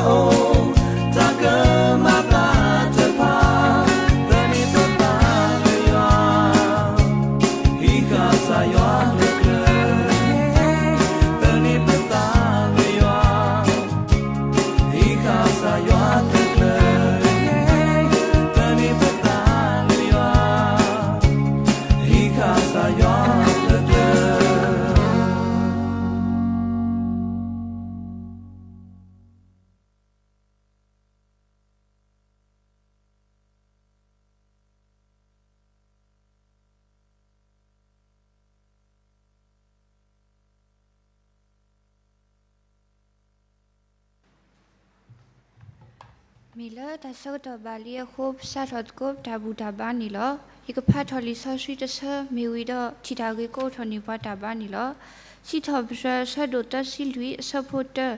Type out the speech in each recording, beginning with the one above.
တၢ်ကမၤသးတဖၣ်, သန့ၤပသးလၢယွၤ, ဟံးဃာ်စၢ်ယွၤတကျၢၤ, သန့ၤပသးလၢယွၤ, ဟံးဃာ်စၢ်ယွၤတကျၢၤ, သန့ၤပသးလၢယွၤ, ဟံးဃာ်စၢ်ယွၤတကျၢၤ. မ့ၢ်လၢတၢ်ဆၢကတီၢ်ဘၣ်လံအဃိ ပစးထီၣ်သကိးပတၢ်ဘူၣ်တၢ်ဘါန့ၣ်လီၤ. ယကဖးထီၣ်လံာ်စီဆှံတဆၢ မ့ၢ်ဝံၤဒီး ထံၣ်တၢ်ဂ့ၤကအိးထီၣ်န့ၢ်ပှၤတၢ်ဘါန့ၣ်လီၤ. စံးထီၣ်ပတြၢၤအဆၢဒိၣ်သၢဆံလွံၢ် အဆၢဖိတၢ,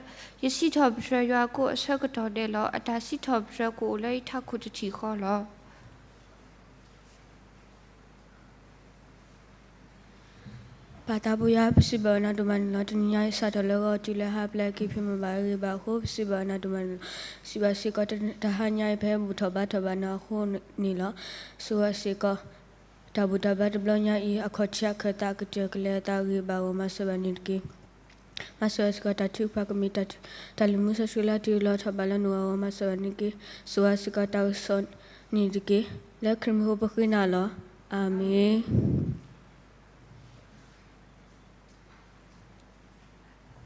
ယစံးထီၣ်ပတြၢၤယွၤအကိးအဆၢကတီၢ်ဒဲးလီၤ. အတၢ်စံးထီၣ်ပတြၢၤကအိၣ်လၢယထးခိၣ်တထံၣ်ဃီလီၤ. ပၢ်သးပူၤယွၤ ပစံးဘျုးနၤဒိၣ်မးန့ၣ်လီၤ. တနံၤညါအံၤ စးထီၣ်လၢဂီၤတုၤလၢဟါ ပျဲက့ၤဖံးမၤဘၣ်အဂ့ၢ်ဘၣ်အဃိ ပစံးဘျုးနၤဒိၣ်မးန့ၣ်လီၤ. စံးဘၣ်စ့ၢ်ကီး တဟါညါအံၤ ပဟဲဘူၣ်ထီၣ်ဘါထီၣ်ဘၣ်နၤအဃိန့ၣ်လီၤ. ဆိၣ်ဂ့ၤစ့ၢ်ကီး တၢ်ဘူၣ်တၢ်ဘါတဘျီညါအံၤ အခီၣ်ထံးအခၢၣ်သး ကတၢၢ်ကလဲၤအသးဂ့ၤဘၣ်အဂီၢ် မၤစၢၤဘၣ်န့ၣ်တက့ၢ်. မၤစၢၤစ့ၢ်ကီး တၢ်ထုကဖၣ်ကမ့ၢ် တၢ်လၢမူစီဆှံလၢတ့ၢ်လီၤထီၣ်ဘၣ်လၢနဂီၢ်အဂီၢ် မၤစၢၤဘၣ်န့ၣ်တက့ၢ်. ဆိၣ်ဂ့ၤစ့ၢ်ကီး တၢ်ကစီၣ်န့ၣ်တက့ၢ်. လၢခရံာ်မံၤအဃိ ပဃ့နၤလီၤ. အၤမ့ၣ်.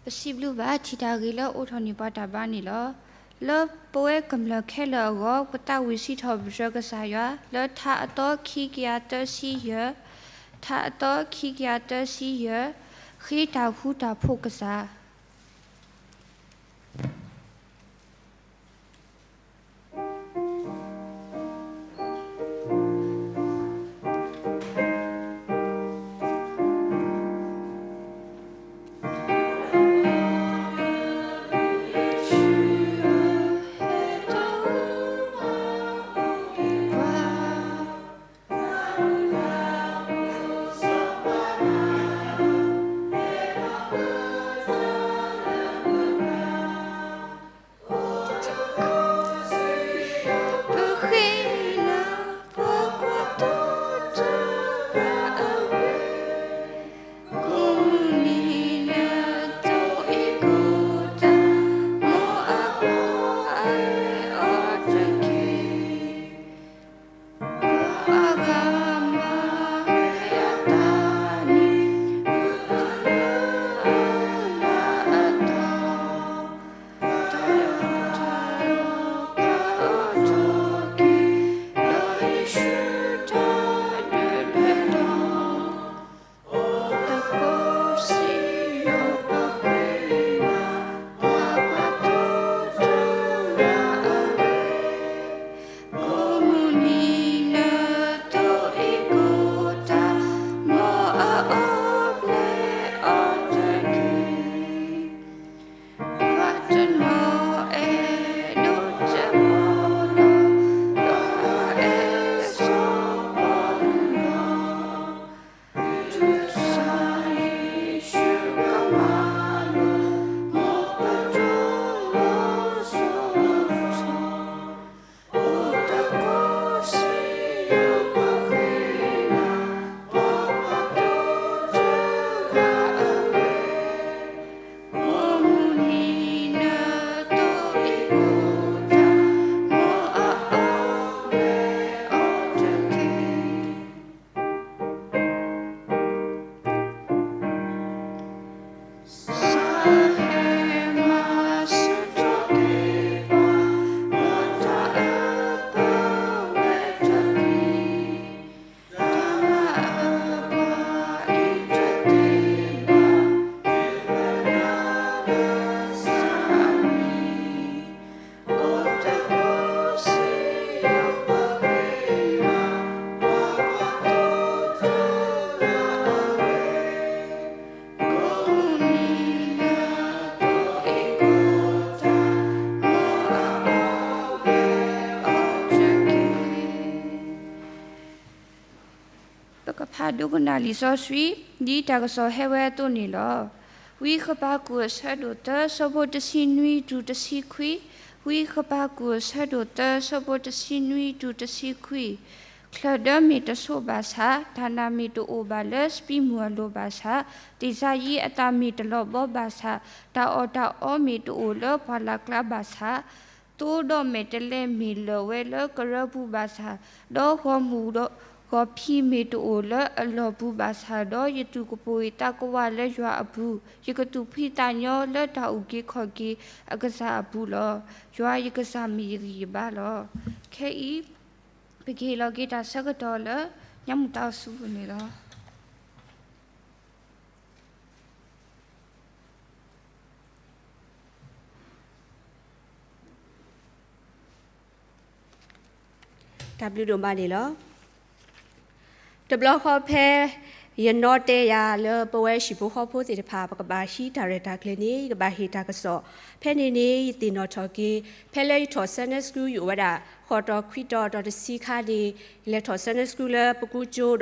ပစံးဘျုးဘၣ် ထံၣ်တၢ်ဂ့ၤလၢအိးထီၣ်န့ၢ်ပှၤတၢ်ဘါန့ၣ်လီၤ. လၢပဝဲကမျၢၢ်ခဲလၢာ်အဂီၢ် ပသးဝံၣ်စံးထီၣ်ပတြၢၤကစၢ်ယွၤ လၢထါအသီခံကယၤသၢဆံယဲၢ်, ထါအသီခံကယၤသၢဆံယဲၢ်, ဃ့တၢ်ဃူတၢ်ဖိးကစၢ် ပကဖးဒိကနၣ်လံာ်စီဆှံ ဒ်တၢ်ကစီၣ်ဟဲဝဲအသိးန့ၣ်လီၤ. ဝံဃဘးကူာ်အဆၢဒိၣ်သၢ ဆၢဖိတဆံနွံတုၤတဆံခွံ, ဝံဃဘးကူာ်အဆၢဒိၣ်သၢ ဆၢဖိတဆံနွံတုၤတဆံခွံ, ချၢၣ်ဒၢမ့ၢ်တဆိးဘၣ်ဆၣ်, တၢ်နာ်မ့ၢ်တအိၣ်ဘၣ်လၢစပံးမုၢ်အလိၤဘၣ်ဆၣ်, သ့ၣ်စၤယံးအသးမ့ၢ်တလီၤဘီဘၣ်ဆၣ်, တၢ်အီၣ်တၢ်အီမ့ၢ်တအိၣ်လၢပှၢ်လၢ်ကျါဘၣ်ဆၣ်, သိဒီးမဲာ်တဲးလဲးမ့ၢ်လၢာ်ဝဲလၢကရၢပူၤဘၣ်ဆၣ်, ဒီးဂီၢ်မုၢ်ဒီးဂီၤဖံးမ့ၢ်တအိၣ်လၢအလီၢ်ပူၤဘၣ်ဆၣ်, ဒီးယသူၣ်ကပိာ်ယသးကဝၢ်လၢယွၤအပူၤ, ယကသူၣ်ဖှံသးညီလၢတၢ်အုၣ်က့ၤခီၣ်က့ၤအကစၢ်အပူၤလီၤ. ယွၤယကစၢ်မ့ၢ်ယဂံၢ်ယဘါလီၤ. ခဲအံၤ ပကဟ့ၣ်လီၤက့ၤတၢ်ဆၢကတီၢ်လၢ ညါမုၢ်တၢ်အိၣ်ဆူပူၤန့ၣ်လီၤ. တၢ်ဘျုးဒိၣ်မးန့ၣ်လီၤ. တဘျီဃီဖဲ ယနီၣ်တဲယၤလၢပဝဲဟံၣ်ဖိဃီဖိသ့ၣ်တဖၣ် ပကဘၣ်ဟံးတၢ်ရဲၣ်တၢ်ကျဲၤန့ၣ် ယကဘၣ်ဟ့ၣ်တၢ်ကစီၣ်, ဖဲန့ၣ်န့ၣ် ယသ့ၣ်နီၣ်ထီၣ်က့ၤ ဖဲလၢယထီၣ် Sunday School ယအိၣ်ဝဲဒၣ် ဃိးတီၤခွံတီၤ တီၤတဆံခါန့ၣ် လဲၤထီၣ် Sunday School လၢပကူကၠိဒီး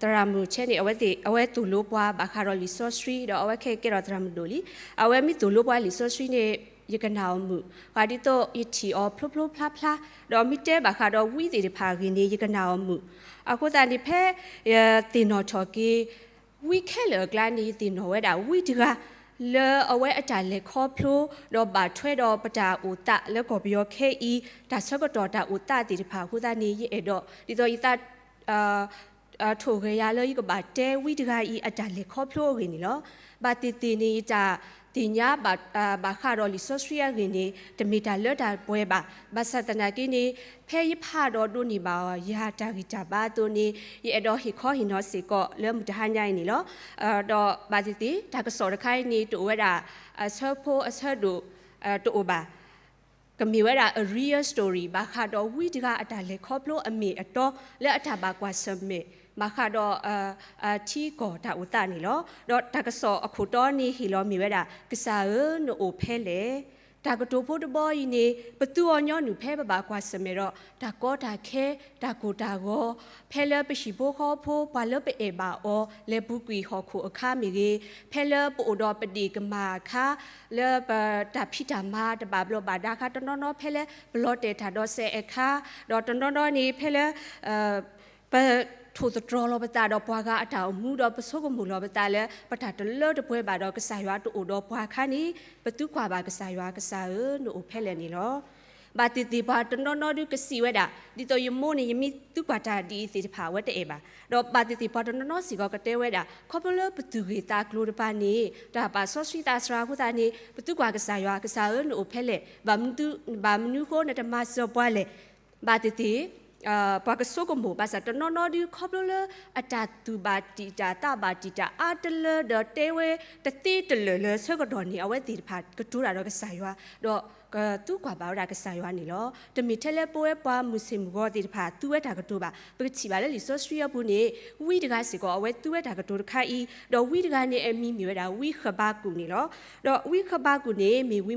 သရၣ်မုၣ်ဆဲန့ၣ် အဝဲသ့ၣ် အဝဲသိၣ်လိပှၤဘၣ်ဃးဒီးလံာ်စီဆှံ ဒီးအဝဲခဲအံၤကဲထီၣ်သရၣ်မုၣ်ဒိၣ်လံ. အဝဲမ့ၢ်သိၣ်လိပှၤလံာ်စီဆှံန့ၣ် ယကနၣ်အီၤမုာ်, ဃးဒ်သိးယထံၣ်အီၤဖျိဖျိဖျါဖျါ, ဒီးမ့ၢ်တဲဘၣ်ဃးဒီးဝံသ့ၣ်တဖၣ်အဂ့ၢ်န့ၣ် ယကနၣ်အီၤမုာ်. အဃိသတးန့ၣ် ဖဲယသ့ၣ်နီၣ်ထီၣ်က့ၤ ဝံခဲလၢာ်အကျါန့ၣ် ယသ့ၣ်နီၣ်ဝဲဒၣ်ဝံတဂၤ လၢအဝဲအတၢ်လဲၤခီဖျိ ဒီးဘၣ်ထွဲဒီးပတၢ်အိၣ်သးလၢကီၢ်ပယီၤခဲအံၤ တၢ်ဆၢကတီၢ်တၢ်အိၣ်သးသ့ၣ်တဖၣ်အဃိသတးန့ၣ် ယအဲၣ်ဒိး ဒ်သိးယသး ထိၣ်ဂဲၤယၤလၢယကဘၣ်တဲဝံတဂၤအံၤအတၢ်လဲၤခီဖျိအဂ့ၢ်န့ၣ်လီၤ. ဘၣ်သ့ၣ်သ့ၣ်န့ၣ် ယတၢ်သ့ၣ်ညါဘၣ်ဃးဒီးလံာ်စီဆှံအဂ့ၢ်န့ၣ် တမ့ၢ်တၢ်လၢတၢ်ပှဲၤဘၣ်. ဘၣ်ဆၣ်သနာ်က့န့ၣ် ဖဲယဖးဒီးဒိးန့ၢ်ဘၣ်အီၤ ယၤတၢ်ဂံၢ်တၢ်ဘါအသိးန့ၣ် ယအဲၣ်ဒိးဟ့ၣ်ခီဟ့ၣ်နီၤစ့ၢ်ကီးလၢမုၢ်တဟါညါအံၤန့ၣ်လီၤ. ဒီးဘၣ်သ့ၣ်သ့ၣ် တၢ်ကစီၣ်တခါအံၤန့ၣ် တအိၣ်ဝဲဒၣ် အဆၢဖိအဆၢဒိၣ် တအိၣ်ဘၣ်. ကမ့ၢ်ဝဲဒၣ် a real story ဘၣ်ဃးဒီးဝံတဂၤအတၢ်လဲၤခီဖျိအမ့ၢ်အတီ လၢအတၢ်ဘၣ်ကွၢ်ဆၢၣ်မဲာ် ဘၣ်ဃးဒီး ထံကီၢ်တၢ်အိၣ်သးန့ၣ်လီၤ. ဒီးတၢ်ကစီၣ်အခိၣ်တီန့ၣ်ဟ့ၣ်လီၤမ့ၢ်ဝဲဒၣ် ကစၢ်ဧၢ နအိၣ်ဖဲလဲၣ်. တၢ်ကတိၤဖိတဘီအံၤန့ၣ် ပသူအီၤညီနုၢ်ဖဲပဘၣ်ကွၢ်ဆၢၣ်မဲာ်ဒီး တၢ်ကီတၢ်ခဲ တၢ်ကိၢ်တၢ်ဂီၤ, ဖဲလၢပဟံၣ်ဖိဃီဖိ ပှၤလၢပအဲၣ်ဘၣ်အီၤ လဲၤပူၤကွံာ်ဟီၣ်ခိၣ်အခါမ့ၢ်ဂ့ၤ, ဖဲလၢပအိၣ်ဒီးပဒ့ၣ်ကမၢ်အခါ လၢပတၢ်ဖံးတၢ်မၤတဘၣ်ဘျီးဘၣ်ဒါအခါ, တနီၤနီၤဖဲလၢပလီၤတဲာ်တၢ်ဒီးစဲးအခါ, ဒီးတနီၤနီၤန့ၣ် ဖဲလၢ ပထိၣ်သတြီၤလီၤပသးဒီးပှၤဂၤအတၢ်အိၣ်မူ ဒီးပဆိကမိၣ်လီၤပသးလၢ ပတၢ်တလၢတပှဲၤဘၣ်ဒီးကစၢ်ယွၤတအိၣ်ဒီးပှၤအခါန့ၣ် ပသံကွၢ်ဘၣ်ကစၢ်ယွၤ, ကစၢ်ဧၢ နအိၣ်ဖဲလဲၣ်န့ၣ်လီၤ. ဘၣ်သ့ၣ်သ့ၣ်ပှၤတနီၤနီၤဒုးကစံးဝဲဒၣ် ဒ်သိးယမိၢ်န့ၣ် ယမ့ၢ်သံကွၢ်တၢ်ဒ်အံၤသ့ၣ်တဖၣ် အဝဲတအဲၣ်ဘၣ်. ဒီးဘၣ်သ့ၣ်သ့ၣ်ပှၤတနီၤနီၤစ့ၢ်ကီးကတဲဝဲဒၣ် ခီဖျိလၢပသူၣ်ဂ့ၢ်သးကျိၤတပၤန့ၣ် တၢ်ဘၣ်စီဆှံသးစှၤအဃိသတးန့ၣ် ပသံကွၢ်ကစၢ်ယွၤ, ကစၢ်ဧၢ နအိၣ်ဖဲလဲၣ်, ဘၣ်မနုၤဃိနတမၤစၢၤပှၤလဲၣ်. ဘၣ်သ့ၣ်သ့ၣ် ပှၤကဆိကမိၣ် ဘၣ်ဆၣ်တနီၤနီၤဒုး ခီဖျိလၢအတၢ်သူၣ်ဘၣ်တံာ်တာ်သးဘၣ်တံာ်တာ်အါတလၢဒီး တဲဝဲတသ့တလၢာ်လၢဆၢကတီၢ်န့ၣ် အဝဲသ့ၣ်တဖၣ်ကတိၤတၢ်ဒီးကစၢ်ယွၤ ဒီးကသံကွၢ်ဘၣ်ဝဲဒၣ်ကစၢ်ယွၤန့ၣ်လီၤ. တမ့ၢ်ထဲလၢပဝဲပှၤမုၢ်ဆ့ၣ်မုၢ်ဂီၤသ့ၣ်တဖၣ်သူဝဲတၢ်ကတိၤဘၣ်. ပကထံၣ်ဘၣ်လၢလံာ်စီဆှံအပူၤန့ၣ် ဝံတဂၤစ့ၢ်ကီး အဝဲသူဝဲတၢ်ကတိၤတခါအံၤ, ဒီးဝံတဂၤန့ၣ်အမံၤမ့ၢ်ဝဲဒၣ် ဝံဃဘးကူာ်န့ၣ်လီၤ. ဒီးဝံဃဘးကူာ်န့ၣ် မ့ၢ်ဝံ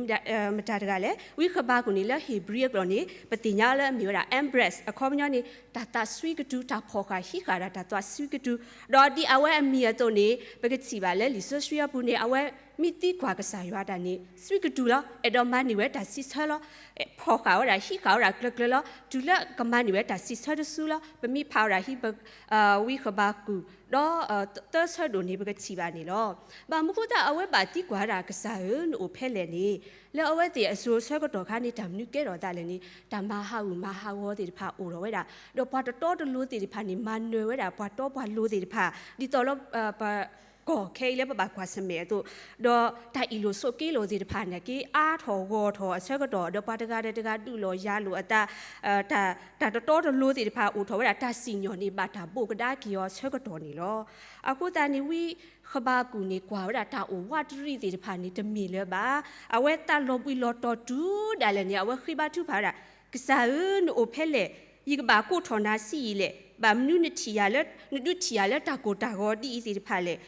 မတၤတဂၤလဲၣ်. ဝံဃဘးကူာ်န့ၣ် လၢဧ့ၤဘြံၤအကျိာ်န့ၣ် ပသ့ၣ်ညါလၢအမ့ၢ်ဝဲဒၣ် Ambrose အခီပညီန့ၣ် တၢ်သးစွံကတုၤ, တၢ်ဖီၣ်ဃာ်ဟံးဃာ်ဒၣ်တၢ်သးစွံကတုၤ, ဒီးဒ်အဝဲအမံၤအသိးန့ၣ် ပကထံၣ်ဘၣ်လၢလံာ်စီဆှံအပူၤန့ၣ် အဝဲမ့ၢ်သံကွၢ်ကစၢ်ယွၤတၢ်န့ၣ် စွံကတုၤလီၤ. အဲၣ်ဒိးမၤန့ၢ်ဝဲတၢ်စံးဆၢလီၤ. ဖီၣ်ဃာ်ဝဲဒၣ်ဟံးဃာ်ဝဲဒၣ်ကျၢၤကျၢၤလီၤ. တုၤလၢကမၤန့ၢ်ဝဲတၢ်စံးဆၢတစုလီၤ. ပမ့ၢ်ဖးဝဲဒၣ်ဟံး ဝံဃဘးကူာ် ဒီးသၢဆၢဒိၣ်န့ၣ် ပကထံၣ်ဘၣ်န့ၣ်လီၤ. ဘၣ်မနုၤဃိသတး အဝဲဘၣ်သံကွၢ်ဝဲဒၣ် ကစၢ်ဧၢ နအိၣ်ဖဲလဲၣ်န့ၣ် လၢအဝဲသ့ၣ်အစိၤဆၢကတီၢ်ခါန့ၣ် တၢ်မနုၤကဲထီၣ်အသးလဲၣ်န့ၣ် တၢ်မၤဟးဂူာ်မၤဟးဂီၤသ့ၣ်တဖၣ်အိၣ်ထီၣ်ဝဲဒၣ်, ဒီးပှၤတတီတလိၤသ့ၣ်တဖၣ်န့ၣ် မၤနၢၤဝဲဒၣ် ပှၤတီပှၤလိၤသ့ၣ်တဖၣ် ဒ်သိးလၢ ပ ကီၢ်ခဲအံၤလၢပဘၣ်ကွၢ်ဆၢၣ်မဲာ်အသိး, ဒီးတၢ်အ့ၣ်လိာ်ဆိးက့လိာ်သ့ၣ်တဖၣ်န့ၣ်က့ အါထီၣ်ဂီၢ်ထီၣ်အဆၢကတီၢ် ဒီးပှၤတဂၤဒီးတဂၤဒုးလိာ်ယၤလိာ်အသး, တၢ် တၢ်တတီတလိၤသ့ၣ်တဖၣ်အိၣ်ထီၣ်ဝဲဒၣ် တၢ်စံၣ်ညီၣ်န့ၣ် ဘၣ်တၢ်ဘိးကဒါက့ၤအီၤအဆၢကတီၢ်န့ၣ်လီၤ. အဃိသတးန့ၣ် ဝံဃဘးကူာ်န့ၣ် ကွၢ်ဝဲဒၣ်တၢ်အိၣ်ဝးတရံးသ့ၣ်တဖၣ်န့ၣ် တမ့ၢ်လၢၤဘၣ်. အဝဲသးလီၤဘှံးလီၤတီၤတုၤဒၣ်လဲာ်န့ၣ် အဝဲဃ့ဘါထုကဖၣ်ဝဲဒၣ် ကစၢ်ဧၢ နအိၣ်ဖဲလဲၣ်, ယကဘၣ်ကိးထီၣ်နၤဆံးယံာ်လဲၣ်, ဘၣ်မနုၤနထံၣ်ယၤလၢ နဒုးထံၣ်ယၤလၢတၢ်ကိၢ်တၢ်ဂီၤဒ်အံၤသ့ၣ်တဖၣ်လဲၣ်.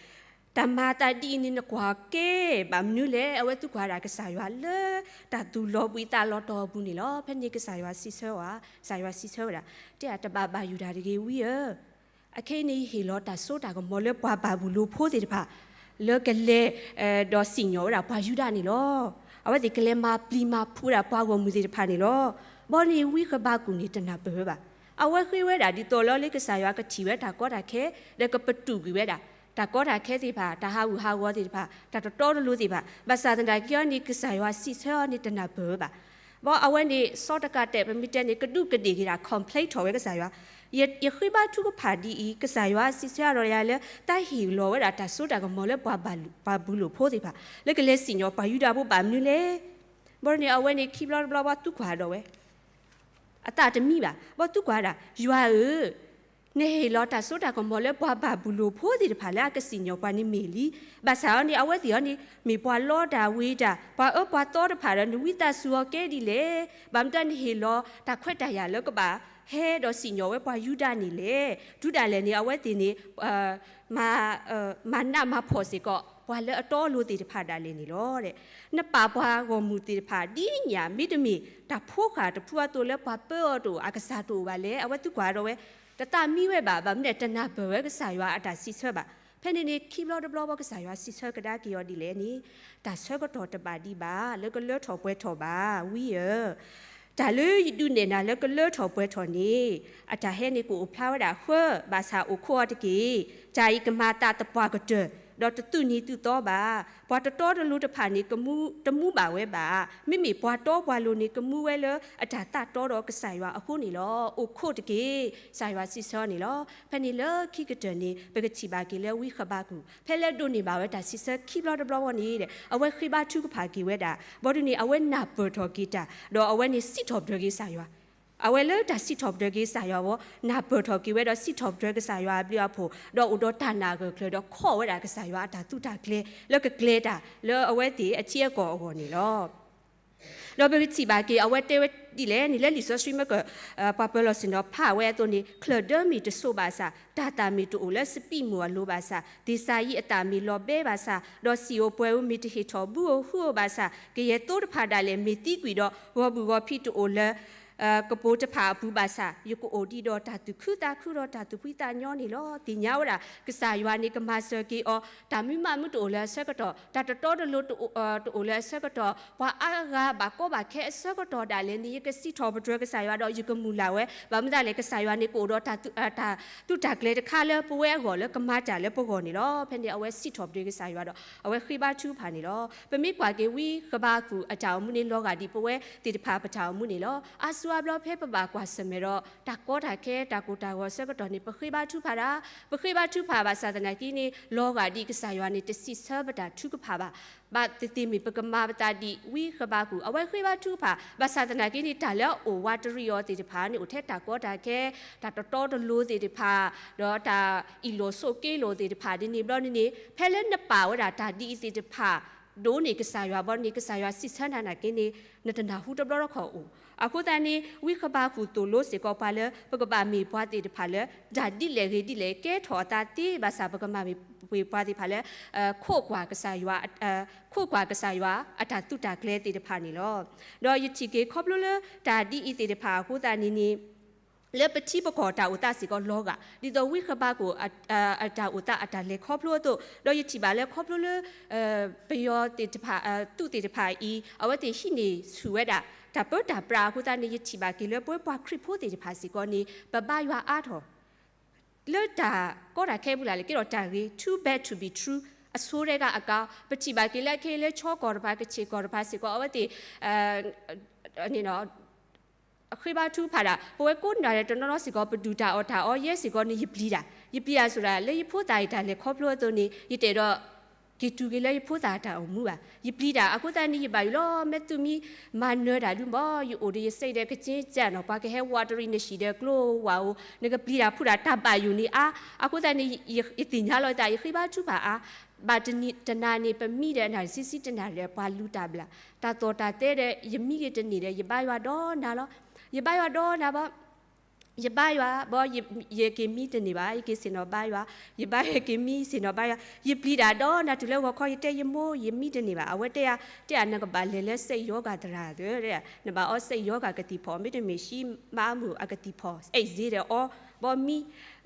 တၢ်မၤအသးဒ်အံၤန့ၣ် နကွၢ်ကဲဘၣ်မနုၤလဲၣ်. အဝဲသံကွၢ်ဝဲဒၣ်ကစၢ်ယွၤလၢ တၢ်သူၣ်လီၤဘှံးသးလီၤတီၤအပူၤန့ၣ်လီၤ. ဖဲန့ၣ်ကစၢ်ယွၤစံးဆၢဝဲ, ကစၢ်ယွၤစံးဆၢဝဲဒၣ်, တဲဒၣ်တဘၣ်ဘၣ်ယုၢ်တၢ်တဂ့ၤ ဝံဧၢ, အခဲအံၤန့ၣ် ယဟ့ၣ်လီၤတၢ်စိတၢ်ကမီၤလၢပှၤဘၤဘူလိၣ်ဖိသ့ၣ်တဖၣ် လၢကလဲၤ ဒီးစံၣ်ညီၣ်ဝဲဒၣ်ပှၤယူဒၤန့ၣ်လီၤ. အဝဲသ့ၣ်ကလဲၤမၤပျံၤမၤဖုးဝဲဒၣ်ပှၤဂီၢ်မုၢ်သ့ၣ်တဖၣ်န့ၣ်လီၤ. ဘီန့ၣ်ဝံဃဘးကူာ်န့ၣ်တနၢ်ပၢၢ်ဝဲဘၣ်. အဝဲဃ့ဝဲဒၣ်ဒ်သိးလၢလၢကစၢ်ယွၤကထံၣ်ဝဲတၢ်ကီတၢ်ခဲ ဒီးကပတုာ်ကွံာ်ဝဲဒၣ် တၢ်ကီတၢ်ခဲသ့ၣ်တဖၣ်, တၢ်ဟးဂူာ်ဟးဂီၤသ့ၣ်တဖၣ်, တၢ်တတီတလိၤသ့ၣ်တဖၣ်, ဘၣ်ဆၣ်သနာ်က့အီၤန့ၣ် ကစၢ်ယွၤစံးဆၢအီၤန့ၣ်တနၢ်ပၢၢ်ဝဲဘၣ်. ဘီအဝဲန့ၣ် စီၤတကးတဲာ် ပမ့ၢ်တဲန့ၣ် ကဒူးကဒ့ၣ်က့ၤဒၣ် complain ထီၣ်ဝဲကစၢ်ယွၤ, ယဃ့ဘါထုကဖၣ်ဒ်အံၤ, ကစၢ်ယွၤစံးဆၢအါထီၣ်ယၤလၢ တၢ်ဟ့ၣ်လီၤဝဲဒၣ်တၢ်စိတၢ်ကမီၤလၢပှၤဘၤဘူလိၣ်ဖိသ့ၣ်တဖၣ် လၢကလဲၤစံၣ်ညီၣ်ပှၤယူဒၤဖိဘၣ်မနုၤလဲၣ်. ဘီန့ၣ် အဝဲန့ၣ်ခံဘျီတဘျီဘီသူကွၢ်ဒီးဝဲ အသးတမံဘၣ်, ဘီသူကွၢ်ဒၣ် ယွၤဧၢ, နဟ့ၣ်လီၤတၢ်စိတၢ်ကမီၤလၢပှၤဘၤဘူလိၣ်ဖိသ့ၣ်တဖၣ်လၢအကစံၣ်ညီၣ်ပှၤန့ၣ်မ့ၢ်လံ. ဘၣ်ဆၣ်အီၤန့ၣ် အဝဲသ့ၣ်အီၤန့ၣ် မ့ၢ်ပှၤလီတၢ်ဝ့ၤတၢ်, ပှၤအၢပှၤသီတဖၣ်ဒီး နဝံသးစူၤအီၤကဲဒ်လဲၣ်. ဘၣ်မနုၤတၢ်နဟ့ၣ်လီၤတၢ်ခွဲးတၢ်ယာ်လၢကဘၣ်ဟဲဒီးစံၣ်ညီၣ်ဝဲပှၤယူဒၤန့ၣ်လဲၣ်. တုၤဒၣ်လဲာ်န့ၣ် အဝဲသ့ၣ်န့ၣ် မၤနးမၤဖှီၣ်စ့ၢ်ကီး ပှၤလၢအတီအလိၤသ့ၣ်တဖၣ်ဒၣ်လဲာ်န့ၣ်လီၤ. နပာ်ပှၤဂီၢ်မုၢ်သ့ၣ်တဖၣ်ဒ်ညၣ် မ့တမ့ၢ်တၢ်ဖိဃၢ်တဖုအသိးလၢပှၤပၢအီၤတအိၣ် အကစၢ်တအိၣ်ဘၣ်လဲၣ်. အဝဲသူကွၢ်ဒီးဝဲ တသးမံဝဲဘၣ်, ဘၣ်မနုၤလဲၣ် တနၢ်ပၢၢ်ဝဲကစၢ်ယွၤအတၢ်စံးဆၢဘၣ်. ဖဲန့ၣ်န့ၣ် ခံဘျီတဘျီဘီကစၢ်ယွၤစံးဆၢကဒါက့ၤအီၤဒ်လဲၣ်န့ၣ် တၢ်ဆၢကတီၢ်တဘၣ်ဒံးဘၣ် လၢကလၢထီၣ်ပှဲၤထီၣ်ဘၣ် ဝံဧၢ တၢ်လၢယဒုးနဲၣ်နၤလၢကလၢထီၣ်ပှဲၤထီၣ်န့ၣ် အတၢ်ဟဲန့ၣ်ကအိၣ်ဖျါဝဲဒၣ်ဃၢ, ဘၣ်ဆၣ်အိၣ်ခိးအီၤတက့ၢ်. တၢ်အံၤကမၤသးသပှၢ်ကတၢၢ်, ဒီးတသုးနံၤသုးသီဘၣ်. ပှၤတတီတလိၤတဖၣ်န့ၣ် ကမူတမူဘၣ်ဝဲဘၣ်. မ့မ့ၢ်ပှၤတီပှၤလိၤန့ၣ် ကမူဝဲလၢအတၢ်သးတီဒီးကစၢ်ယွၤအဃိန့ၣ်လီၤ. အိၣ်ခိးတက့ၢ်, ကစၢ်ယွၤစံးဆၢန့ၣ်လီၤ. ဖဲန့ၣ်လၢခံကတၢၢ်န့ၣ် ပကထံၣ်ဘၣ်က့ၤလၢဝံဃဘးကူာ် ဖဲလၢဒိးန့ၢ်ဘၣ်ဝဲတၢ်စံးဆၢခံဘျီတဘျီဘီန့ၣ် အဝဲဃ့ဘါထုကဖၣ်က့ၤဝဲဒၣ်, ဘီဒုးန့ၣ် အဝဲနၢ်ပၢၢ်ထီၣ်က့ၤတၢ်, ဒီးအဝဲန့ၣ်စံးထီၣ်ပတြၢၤက့ၤကစၢ်ယွၤ. အဝဲလၢတၢ်စံးထီၣ်ပတြၢၤက့ၤကစၢ်ယွၤအဂီၢ် နၢ်ပၢၢ်ထီၣ်က့ၤဝဲဒီးစံးထီၣ်ပတြၢၤကစၢ်ယွၤအဘျုးအဖှိၣ်, ဒီးအိၣ်ဒီးတၢ်နာ်အဂၢၢ်အကျၢၤ ဒီးခိးဝဲဒၣ်ကစၢ်ယွၤအတၢ်သုးတၢ်ကျဲၤ လၢကကျဲၤတၢ်လၢအဝဲသ့ၣ်အထံအကီၢ်အဂီၢ်န့ၣ်လီၤ. ဒီးပကထံၣ်ဘၣ်က့ၤ အဝဲတဲဝဲဒ်လဲၣ်န့ၣ် လၢလံာ်စီဆှံမ့ၢ်က ပှၤပၢၤလီၢ်ဆ့ၣ်နီၤဖးဝဲအသိးန့ၣ် ချၢၣ်ဒၢမ့ၢ်တစိးဘၣ်ဆၣ်, တၢ်သၣ်မ့ၢ်တအိၣ်လၢစပံးမိၢ်အလိၤဘၣ်ဆၣ်, သ့ၣ်စၤယံးအသၣ်မ့ၢ်လီၤဘဲဘၣ်ဆၣ်, ဒီးစံာ်ဧိၤပှဲၤဧိၤမ့ၢ်တဟ့ၣ်ထီၣ်ဘုဧိၤဟုဧိၤဘၣ်ဆၣ်, ကယဲၢ်သိတဖၣ်ဒၣ်လဲာ်မ့ၢ်သံကွံာ်ဒီး ဂီၤဘုၣ်ဂီၤဖံးတအိၣ်လၢ ကပိာ်တဖၣ်အပူၤဘၣ်ဆၣ်, ယကအိၣ်ဒံးဒီးတၢ်သူၣ်ခုသးခုဒီးတၢ်သူၣ်ဖှံသးညီန့ၣ်လီၤ. သ့ၣ်ညါဝဲဒၣ် ကစၢ်ယွၤန့ၣ် ကမၤစၢၤက့ၤအီၤ, တၢ်မုာ်မးမုာ်တအိၣ်လၢအဆၢကတီၢ်, တၢ်တတီတလိၤ တအိၣ်လၢအဆၢကတီၢ်, ပှၤအါဂၤဘၣ်ကီဘၣ်ခဲအဆၢကတီၢ်ဒၣ်လဲာ်န့ၣ် ယကစံးထီၣ်ပတြၢၤကစၢ်ယွၤဒီးယကမုၢ်လၢ်ဝဲ, ဘၣ်မနုၤလဲၣ် ကစၢ်ယွၤန့ၣ် ကအိၣ်ဒီးတၢ်သူး တၢ်သူးတၢ်ကျဲၤတခါလၢပဝဲအဂီၢ် လၢကမၤတၢ်လၢပဂီၢ်န့ၣ်လီၤ. ဖဲန့ၣ် အဝဲစံးထီၣ်ပတြၢၤကစၢ်ယွၤဒီး အဝဲဃ့ဘါထုကဖၣ်န့ၣ်လီၤ. ပမ့ၢ်ကွၢ်က့ၤဝံဃဘးကူာ်အတၢ်အိၣ်မူန့ၣ် လီၤဂာ်ဒ်ပဝဲသ့ၣ်တဖၣ်ပတၢ်အိၣ်မူန့ၣ်လီၤ. အါစုအါဘျီဖဲပဘၣ်ကွၢ်ဆၢၣ်မဲာ်ဒီး တၢ်ကီတၢ်ခဲ တၢ်ကိၢ်တၢ်ဂီၤအဆၢကတီၢ်န့ၣ် ပဃ့ဘါထုကဖၣ်ဒၣ်, ပဃ့ဘါထုကဖၣ်ဘၣ်ဆၣ်သနာ်က့န့ၣ် လီၤဂာ်ဒ်ကစၢ်ယွၤန့ၣ် တစံးဆၢပတၢ်ထုကဖၣ်ဘၣ်. ဘၣ်သ့ၣ်သ့ၣ်မ့ၢ်ပကမၤပသးဒ်ဝံဃဘးကူာ် အဝဲဃ့ဘါထုကဖၣ် ဘၣ်ဆၣ်သနာ်က့န့ၣ် တၢ်လၢအအိၣ်ဝးတရံးအီၤသ့ၣ်တဖၣ်န့ၣ် အိၣ်ထဲတၢ်ကီတၢ်ခဲ, တၢ်တတီတလိၤသ့ၣ်တဖၣ်, ဒီးတၢ်အ့ၣ်လိာ်ဆိးက့လိာ်သ့ၣ်တဖၣ်ဒ်န့ၣ်ဘျီန့ၣ်န့ၣ် ဖဲလၢနပာ်ဝဲဒၣ်တၢ်ဒ်အံၤသ့ၣ်တဖၣ် ဒိးန့ၢ်ကစၢ်ယွၤဘီန့ၣ် ကစၢ်ယွၤစံးဆၢနၤနာ်က့န့ၣ် နတနၢ်ဟူတဘျီတခီၣ်အိၣ်. အဃိသတးန့ၣ် ဝံဃဘးကူာ်သိၣ်လိစ့ၢ်ကီးပှၤလၢ ပကဘၣ်မ့ၢ်ပှၤသ့ၣ်တဖၣ်လၢ တၢ်ဒ်လဲၣ်ဂ့ၤဒ်လဲၣ် ကဲထီၣ်အသးသ့ဘၣ်ဆၣ် ပကမၤမ့ၢ်ပှၤသ့ၣ်တဖၣ်လၢ ခိးကွၢ်ကစၢ်ယွၤ ခိးကွၢ်ကစၢ်ယွၤအတၢ်သူးတၢ်ကျဲၤသ့ၣ်တဖၣ်န့ၣ်လီၤ. ဒီးယထံၣ်က့ၤခီဖျိလၢတၢ်ဒ်အံၤသ့ၣ်တဖၣ်အဃိသတးန့ၣ်န့ၣ် လၢပထံပကီၢ်တၢ်အိၣ်သးစ့ၢ်ကီးလီၤဂာ် ဒ်သိးဝံဃဘးကူာ် အတၢ်အိၣ်သးအတၢ်လဲၤခီဖျိအသိး ဒီးယထံၣ်ဘၣ်လၢခီဖျိလၢ ပယီၤသ့ၣ်တဖၣ် သုးသ့ၣ်တဖၣ်အံၤ အဝဲသ့ၣ်ဟံးန့ၢ်ဆူၣ်ဝဲဒၣ် တၢ်ပၢတၢ်ပြးအဃိသတးန့ၣ် ယထံၣ်ဘၣ်က့ၤလၢပဝဲပှၤခရံာ်ဖိသ့ၣ်တဖၣ်စ့ၢ်ကီးန့ၣ် ပဘါယွၤအါထီၣ် လၢတၢ်ကီတၢ်ခဲအပူၤလၢ်လၢ် ကဲထီၣ်တၢ်ဂ့ၤ too bad to be true အဆိဒဲးကအကါ ပထံၣ်ဘၣ်က့ၤလၢခဲအံၤလၢ ခၠီကီၢ်တဖၣ် ကချ့ၣ်ကီၢ်တဖၣ်စ့ၢ်ကီး အဝဲသ့ၣ် ဃ့ဘါထုကဖၣ်ဒၣ် ပဝဲကိးနံၤဒဲးတနီၤနီၤစ့ၢ်ကီး ပဒုၣ်တၢ်အီၣ်တၢ်အီ ယဲစ့ၢ်ကီးန့ၣ် ယပျံၤတၢ် ယပျံၤတၢ်ဆိဒၣ် လၢယဖိသၣ်အံၤတၢ်လဲၤခီဖျိအသိးန့ၣ် ယတအဲၣ်ဒိး က့ၤတုၤက့ၤလၢယဖိသၣ်တၢ်အိၣ်မူဘၣ်. ယပျံၤတၢ် အဃိသတးန့ၣ် ယဘၣ်ယိၣ်လီၤ မ့ၢ်သုမ့ၢ်မၤနၢၤတၢ်ဒုးဘၣ် ယအိၣ်ဒီးယစ့ဒီးကက့ကၢနီၤ ပှၤကဟဲဝးတရံးနဟံၣ်ဒီးကျိဝဲအိၣ် နကပျံၤတၢ်ဖုးတၢ် တၢ်ဘၣ်ယိၣ်န့ၣ်အါ. အဃိသတးန့ၣ် ယသ့ၣ်ညါလီၤသး ယဃ့ဘါထုကဖၣ်အါ ဘၣ်တနံၤတနၤန့ၣ် ပမံဒီးနၣ်ရံၣ်ဆံဆံတနၣ်ရံၣ်ဒီး ပှၤလူၤတၢ်ဘျၣ် တၢ်သီၣ်တၢ်သဲဒီး ယမံက့ၤတန့ၢ်ဒီး ယဘါယွၤဒီးနၤလီၤ. ယဘါယွၤဒီးနၤဘၣ် ယဘါယွၤ ဘၣ် ယက့ၤမံတန့ၢ်ဘၣ် ယက့ၤဆ့ၣ်နီၤဘါယွၤ ယဘါယွၤက့ၤမံဆ့ၣ်နီၤဘါယွၤ ယပျံၤတၢ်ဒီးနၤတုၤလၢဂီၤခီ ယတဲယမိၢ် ယမံတန့ၢ်ဘၣ် အဝဲတဲယၤ တဲယၤ နကဘၣ်လဲၤလၢစဲးယီဂၤသရၣ်သၢ နဘၣ်အီစဲးယီဂၤကသံၣ်ဖီၣ် မ့တမ့ၢ်ဆံမအါမုၢ်အကသံၣ်ဖီၣ် အဲၣ်စ့ဒီးအီ ဘၣ်မံ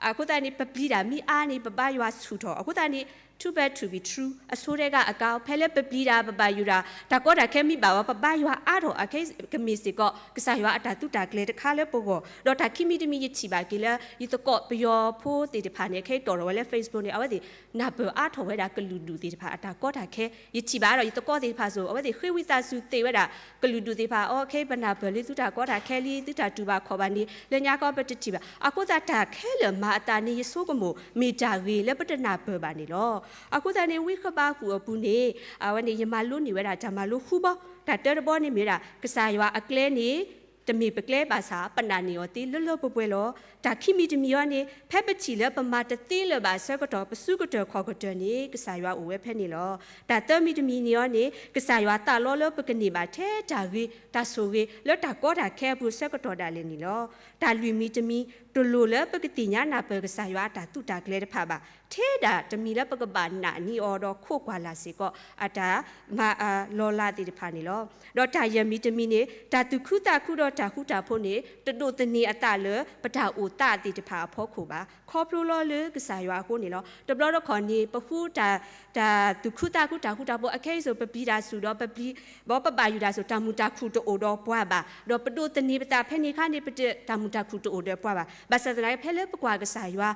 အဃိသတးန့ၣ် ပပျံၤတၢ်မံအါန့ၣ် ပဘါယွၤဆူၣ်ထီၣ် အဃိသတးန့ၣ် Too bad to be true အဆိကတၢၢ်အကါ ဖဲလၢပပျံၤတၢ် ပဘၣ်ယိၣ်တၢ် တၢ်ကီတၢ်ခဲမ့ၢ်ဘၣ်ဝဲ ပဘါယွၤအါထီၣ် အခဲအံၤကမ့ၢ်စ့ၢ်ကီး ကစၢ်ယွၤအတၢ်သုးတၢ်ကျဲၤတခါလၢပဂီၢ်. ဒီးတၢ်ခံမံၤတမံၤ ယထံၣ်ဘၣ်က့ၤလၢ ယသကိးပယီၤဖိသ့ၣ်တဖၣ်န့ၣ် အခဲအံၤတီၣ်ထီၣ်ဝဲလၢ Facebook န့ၣ် အဝဲသ့ၣ်နၢ်ပၢၢ်အါထီၣ်ဝဲဒၣ်ကလုာ်ဒူၣ်သ့ၣ်တဖၣ် အတၢ်ကီတၢ်ခဲ ယထံၣ်ဘၣ်ဒီး ယသကိးသ့ၣ်တဖၣ်စိၤ အဝဲသ့ၣ်ဃ့ဝံသးစူၤသ့ၣ်ဝဲဒၣ် ကလုာ်ဒူၣ်သ့ၣ်တဖၣ် အခဲအံၤပနၢ်ပၢၢ်လံ သုတၢ်ကီတၢ်ခဲလံ သုတၢ်တူၢ်ဘၣ်ခီၣ်ဘၣ်န့ၣ် လၢညါခီပတထံၣ်ဘၣ်. အဃိသတးတၢ်ခဲလၢာ်မၤအသးန့ၣ် ယဆိကမိၣ် မ့ၢ်တၢ်ဂ့ၤလၢပတနၢ်ပၢၢ်ဘၣ်န့ၣ်လီၤ. အဃိသတးန့ၣ် ဝံဃဘးကူာ်အပူၤန့ၣ် အဝဲန့ၣ် ယမၤလိန့ၢ်ဝဲဒၣ်တၢ်မၤလိဃုဘီ, တၢ်တၢတဘီန့ၣ်မ့ၢ်ဝဲဒၣ် ကစၢ်ယွၤအကျဲန့ၣ် တမ့ၢ်ပကျဲဘၣ်ဆၣ် ပနာ်န့ၢ်အီၤသ့လၢလၢပှဲၤပှဲၤလီၤ. တၢ်ခံမံၤတမံၤအံၤန့ၣ် ဖဲပထံၣ်လၢပမၤတသ့လၢၤဘၣ်အဆၢကတီၢ် ပစုကတၢၢ်ခီၣ်ကတၢၢ်န့ၣ် ကစၢ်ယွၤအိၣ်ဝဲဖဲန့ၣ်လီၤ. တၢ်သၢမံၤတမံၤန့ၣ်အံၤန့ၣ် ကစၢ်ယွၤသးလီလၢပကန့ၢ်ဘၣ်ထဲတၢ်ဂ့ၤ တၢ်ဆိၣ်ဂ့ၤ လၢတၢ်ကီတၢ်ခဲအပူၤအဆၢကတီၢ်ဒၣ်လဲာ်န့ၣ်လီၤ. တၢ်လွံၢ်မံၤတမံၤ တလိၣ်လၢပကသ့ၣ်ညါနၢ်ပၢၢ်ကစၢ်ယွၤအတၢ်သုးတၢ်ကျဲၤတဖၣ်ဘၣ်. ထဲဒၣ်တမံၤလၢပကဘၣ်နာ်န့ၢ်အီၤဒီးခိးကွၢ်လၢ်စ့ၢ်ကီး အတၢ်မၤအလီၤလးသ့ၣ်တဖၣ်န့ၣ်လီၤ. ဒီးတၢ်ယဲၢ်မံၤတမံၤန့ၣ် တၢ်သူၣ်ခုသးခုဒီးတၢ်ဃူတၢ်ဖိးန့ၣ် တဒိးသန့ၤအသးလၢ ပတၢ်အိၣ်သးသ့ၣ်တဖၣ်အဖီခိၣ်ဘၣ်. ခီဖျိလီၤလၢကစၢ်ယွၤအဃိန့ၣ်လီၤ. တဘျီတခီၣ်န့ၣ် ပဃုတၢ် တၢ်သူၣ်ခုသးခုတၢ်ဃူတၢ်ဖိး အခဲအံၤစိၤ ပပျံၤတၢ်ဆူၣ်ဒီး ပပျံၤ ဘီပဘၣ်ယိၣ်တၢ်စိၤ တၢ်မုာ်တၢ်ခုၣ်တအိၣ်ဒီးပှၤဘၣ်. ဒီးပဒိးသန့ၤပသးဖဲန့ၣ်အခါန့ၣ် ပတၢ်မုာ်တၢ်ခုၣ်တအိၣ်ဒီးပှၤဘၣ်. ဘၣ်ဆၣ်သနာ်က့ ဖဲလၢပကွၢ်ကစၢ်ယွၤ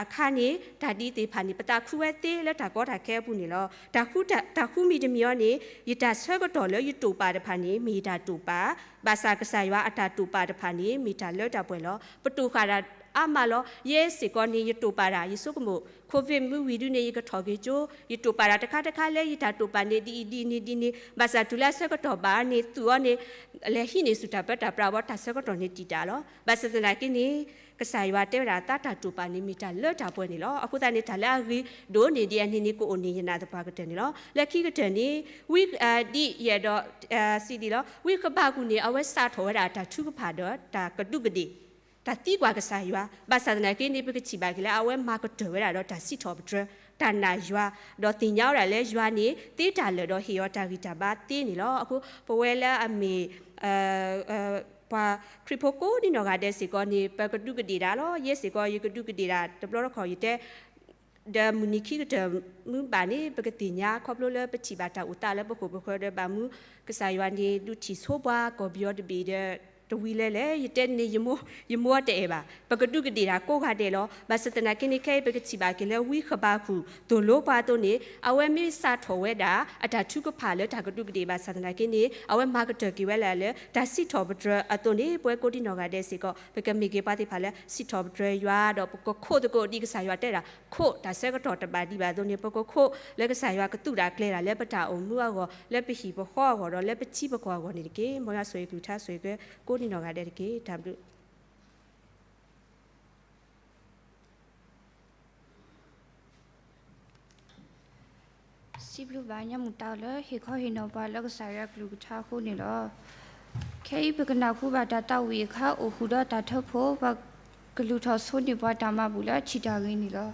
အခါန့ၣ် တၢ်ဒ်သ့ၣ်တဖၣ်န့ၣ် ပသးခုဝဲသ့လၢတၢ်ကီတၢ်ခဲအပူၤန့ၣ်လီၤ. တၢ်ဃူမံၤတမံၤအံၤန့ၣ် ယတၢ်ဆၢကတီၢ်လၢယတိာ်ပာ်တဖၣ်န့ၣ် မ့ၢ်ယတၢ်တိာ်ပာ်, ဘၣ်ဆၣ်ကစၢ်ယွၤအတၢ်တိာ်ပာ်တဖၣ်န့ၣ် မ့ၢ်တၢ်လၢတၢ်ပှဲၤလီၤ. ပတိာ်ဃာ်တၢ်အါမးလီၤ. ယဲစ့ၢ်ကီးန့ၣ် ယတိာ်ပာ်တၢ် ယဆိကမိၣ် COVID မ့ၢ်ဝံၤဒုန့ၣ် ယကထီၣ်က့ၤကၠိ, ယတိာ်ပာ်တၢ်တခါတခါလၢယတၢ်တိာ်ပာ်န့ၣ် ဒ်အံၤဒ်န့ၣ်ဒ်န့ၣ်, ဘၣ်ဆၣ်တုၤလၢအဆၢကတီၢ်ဘၣ်န့ၣ် သုးအီၤန့ၣ် လဲၤဟံးန့ၢ်ဆူၣ်တၢ်ပၢတၢ်ပြးဘီ တၢ်ဆၢကတီၢ်န့ၣ်တံာ်တာ်လီၤ. ဘၣ်ဆၣ်သနာ်က့န့ၣ် ကစၢ်ယွၤတဲဝဲဒၣ် သးတၢ်တိာ်ပာ်န့ၣ် မ့ၢ်တၢ်လၢတၢ်ပှဲၤန့ၣ်လီၤ. အဃိသတးန့ၣ် တၢ်လၢအဂ့ၤဒိၣ်န့ၢ်ဒံးအန့ၣ်န့ၣ် ကအိၣ်န့ၢ်ယနာ်သပှၢ်ကတၢၢ်န့ၣ်လီၤ. လၢခံကတၢၢ်န့ၣ် ဝံ ဒ်ယအဲၣ်ဒိးစံးဒ်လီၤ, ဝံဃဘးကူာ်န့ၣ် အဝဲစးထီၣ်ဝဲဒၣ်တၢ်ထုကဖၣ်ဒီးတၢ်ကဒူးကဒ့ၣ် တၢ်သံကွၢ်ကစၢ်ယွၤ, ဘၣ်ဆၣ်သနာ်က့န့ၣ် ပကထံၣ်ဘၣ်က့ၤလၢအဝဲမၤကတၢၢ်ဝဲဒၣ်ဒီးတၢ်စံးထီၣ်ပတြၢၤ, တၢ်နာ်ယွၤ, ဒီးသ့ၣ်ညါဝဲဒၣ်လၢယွၤန့ၣ် သ့တၢ်လၢာ်ဒီးဟ့ၣ်အီၤတၢ်ဂံၢ်တၢ်ဘါသ့န့ၣ်လီၤ. အဃိပဝဲလၢအမ့ၢ် ပှၤခရံာ်ဖိကိးဒံနီၢ်ဂၤဒဲးစ့ၢ်ကီးန့ၣ် ပကဒူးကဒ့ၣ်တၢ်လီၤ. ယဲစ့ၢ်ကီး ယကဒူးကဒ့ၣ်တၢ် တဘျီတခီၣ်ယတဲ ဒီးမုၢ်နံၤခံကတၢၢ်မုၢ်ဘၣ်န့ၣ် ပကသ့ၣ်ညါခီဖျိလၢပထံၣ်ဘၣ်တၢ်အိၣ်သးလၢပခိၣ်ပဃၢၤဒီးဘၣ်မူ ကစၢ်ယွၤန့ၣ် ဒုးထံၣ်ဆိပှၤကီၢ်ပယီၤတဘ့ၣ်ဒီး တဝံၤလဲၣ်လဲၣ် ယတဲန့ၣ် ယမိၢ်အတအဲၣ်ဘၣ်. ပကဒူးကဒ့ၣ်တၢ်ကိးဂၤဒဲးလီၤ. ဘၣ်ဆၣ်သနာ်က့န့ၣ် ခဲအံၤပကထံၣ်ဘၣ်က့ၤလၢဝံဃဘးကူာ်သိၣ်လိပှၤအသိးန့ၣ် အဝဲမ့ၢ်စးထီၣ်ဝဲဒၣ် အတၢ်ထုကဖၣ်လၢတၢ်ကဒူးကဒ့ၣ်ဘၣ်ဆၣ်သနာ်က့န့ၣ် အဝဲမၤကတၢၢ်က့ၤဝဲလၢ လၢတၢ်စံးထီၣ်ပတြၢၤအသိးန့ၣ် ပဝဲကိးဒံနီၢ်ဂၤဒဲးစ့ၢ်ကီး ပကမ့ၢ်က့ၤပှၤသ့ၣ်တဖၣ်လၢ စံးထီၣ်ပတြၢၤယွၤဒီး ပကခိးသကိးဒ်ကစၢ်ယွၤတဲဒၣ် ခိးတၢ်ဆၢကတီၢ်တဘၣ်ဒံးဘၣ်အသိးန့ၣ် ပကခိးလၢကစၢ်ယွၤကသူၣ်တၢ်ကျဲၤတၢ်လၢပတၢ်အိၣ်မူအဂီၢ် လၢပဟံၣ်ပဃီအဂီၢ်ဒီးလၢပထံပကီၢ်အဂီၢ်န့ၣ်တက့ၢ်. မ်ယွၤဆိၣ်ဂ့ၤကလုၢ်ကထါဆိၣ်ဂ့ၤက့ၤကိးဒံနီၢ်ဂၤဒဲးတက့ၢ်. တၢ်ဘျုး စံးဘျုးဘၣ်ညၣ်မူးတၢ်လၢ ဟ့ၣ်ခီဟ့ၣ်နီၤပှၤလၢကစၢ်ယွၤကလုၢ်ကထါအဃိန့ၣ်လီၤ. ခဲအံၤပကနၢ်ဟူဘၣ်တၢ်သးဝံၣ်အခါ အိၣ်ဃုာ်ဒီးတၢ်ထၢဖှိၣ် ပှၤကလုၢ်ထီၣ်ဆိန့ၢ်ပှၤတၢ်မၤဘူၣ်လၢအထံၣ်တၢ်ဂ့ၤန့ၣ်လီၤ.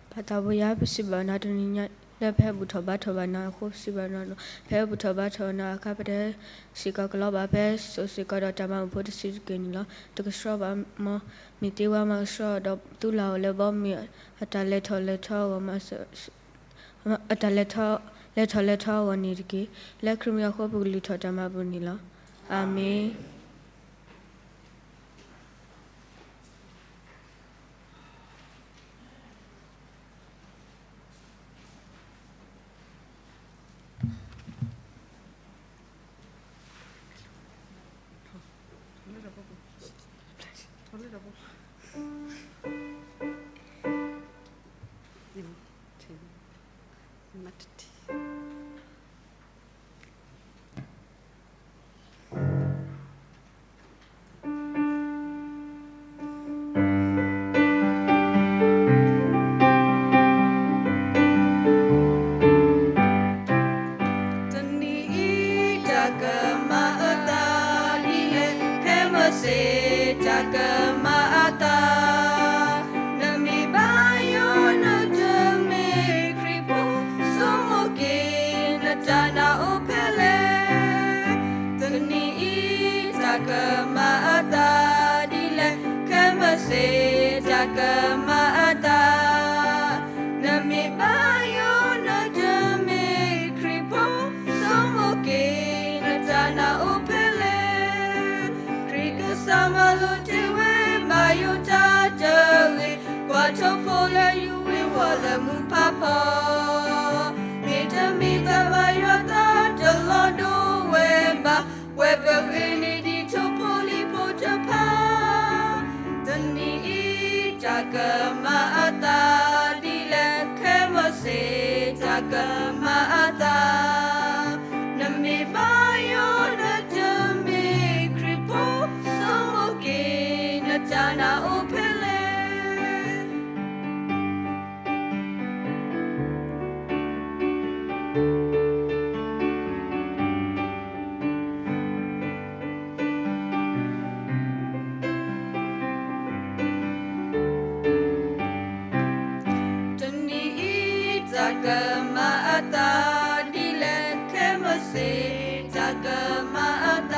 ပၢ်သးပှၢ်ယွၤ ပစံးဘျုးနၤတနံၤညါ လၢပဟဲဘူၣ်ထီၣ်ဘါထီၣ်ဘၣ်နၤအဃိ ပစံးဘျုးနၤလီၤ. ပဟဲဘူၣ်ထီၣ်ဘါထီၣ်နၤအခါ ပတဟဲစ့ၢ်ကီးကလီဘၣ် ပဟဲစိာ်စ့ၢ်ကီးဒီးတၢ်မၤဘူၣ်ဖိတဆံးတက့ၢ်န့ၣ်လီၤ. တကဆှီဘၣ် မ်မ့ၢ်သ့ဝဲမၤကဆှီဒီး သူလၢ်အီၤလၢဘီမုၢ် အတၢ်လဲၤထီၣ်လဲၤထီအဂီၢ် အတၢ်လဲၤထီၣ်လဲၤထီအဂီၢ်န့ၣ်တက့ၢ်. လၢခရံာ်မံၤအဃိ ပကလုၢ်ထီၣ်တၢ်မၤဘူၣ်န့ၣ်လီၤ. အၤမ့ၣ်. မ့တမ့ၢ်တၢ်ဘါယွၤသးတလီၤဒိဝဲဘၣ်, ပှဲၤပဂ့ၤန့ၢ်ဒ်ထိၣ်ဖိလံၣ်ဖိတဖၣ်, တနံၤအံၤတၢ်ကမၤအသးဒ်လဲၣ်, ခဲမုၢ်ဆ့ၣ်တၢ်ကမၤအသး, နမ့ၢ်ဘါယွၤနတမ့ၢ်ခရံာ်ဖိ, ဆိကမိၣ်က့ၤနတၢ်နာ်အိၣ်ဖဲလဲၣ်. တနံၤအံၤတၢ်ကမၤအသးဒ်လဲၣ်, ခဲမုၢ်ဆ့ၣ်တၢ်ကမၤအသ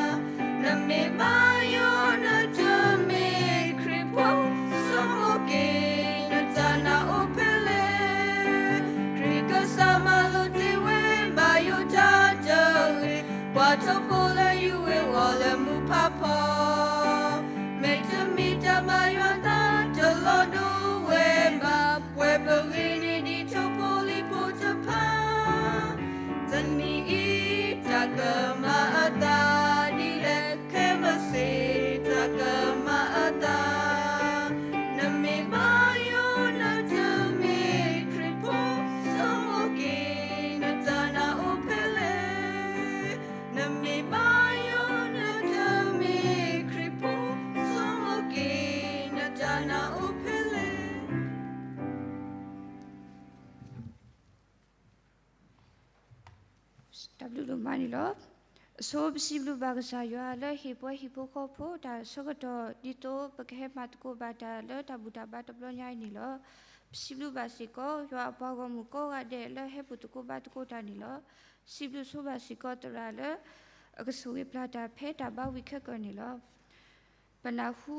း, နမ့ၢ်ဘါယွၤနတမ့ၢ်ခရံာ်ဖိ, ဆိကမိၣ်က့ၤ နတၢ်နာ်အိၣ်ဖဲလဲၣ်. ခရံာ်ကစၢ်မၤလိတ့ၢ်ဝဲဘၣ်ယိၤတၢ်တဂ့ၤ, ကွၢ်ထိၣ်ဖိလၢယုၢ်ဝ့ၤဝီၤလၢမူဖးဖီ, မ့တမ့ၢ်တၢ်ဘါယွၤသးတလီၤဒိဝဲဘၣ်, ပှဲၤပဂ့ၤန့ၢ်ဒ်ထိၣ်ဖိလံၣ်ဖိတဖၣ်, တနံၤအံၤတၢ်ကမၤအသးဒ်လဲၣ်, ခဲမုၢ်ဆ့ၣ်တၢ်ကမၤအသး, နမ့ၢ်ဘါယွၤနတမ့ၢ်ခရံာ်ဖိ, ဆိကမိၣ်က့ၤ နတၢ်နာ်အိၣ်ဖဲလဲၣ်. နမ့ၢ်ဘါယွၤနတမ့ၢ်ခရံာ်ဖိ, ဆိကမိၣ်က့ၤ နတၢ်နာ်အိၣ်ဖဲလဲၣ်. တၢ်ဘျုးဒိၣ်မးန့ၣ်လီၤ. အဆိပစံးဘျုးဘၣ်ကစၢ်ယွၤလၢဟ့ၣ်ပှၤဟံၣ်ဖိဃီဖိတၢ်ဆၢကတီၢ် ဒ်သိးပကဟဲမၤသကိးဘၣ်တၢ်လၢတၢ်ဘူၣ်တၢ်ဘါတဘျီညါအံၤန့ၣ်လီၤ. ပစံးဘျုးဘၣ်စ့ၢ်ကီး ယွၤအပှၤဂီၢ်မုၢ်ကိးဂၤဒဲးလၢဟဲဘူၣ်သကိးဘါသကိးတၢ်န့ၣ်လီၤ. စံးဘျုးဆိဘၣ်စ့ၢ်ကီးသရၣ်လၢ အကဆိၣ်ဂ့ၤပျၢ်တၢ်ဖဲတၢ်ဘါဝံၤခဲကၢၢ်န့ၣ်လီၤ. ပနၢ်ဟူ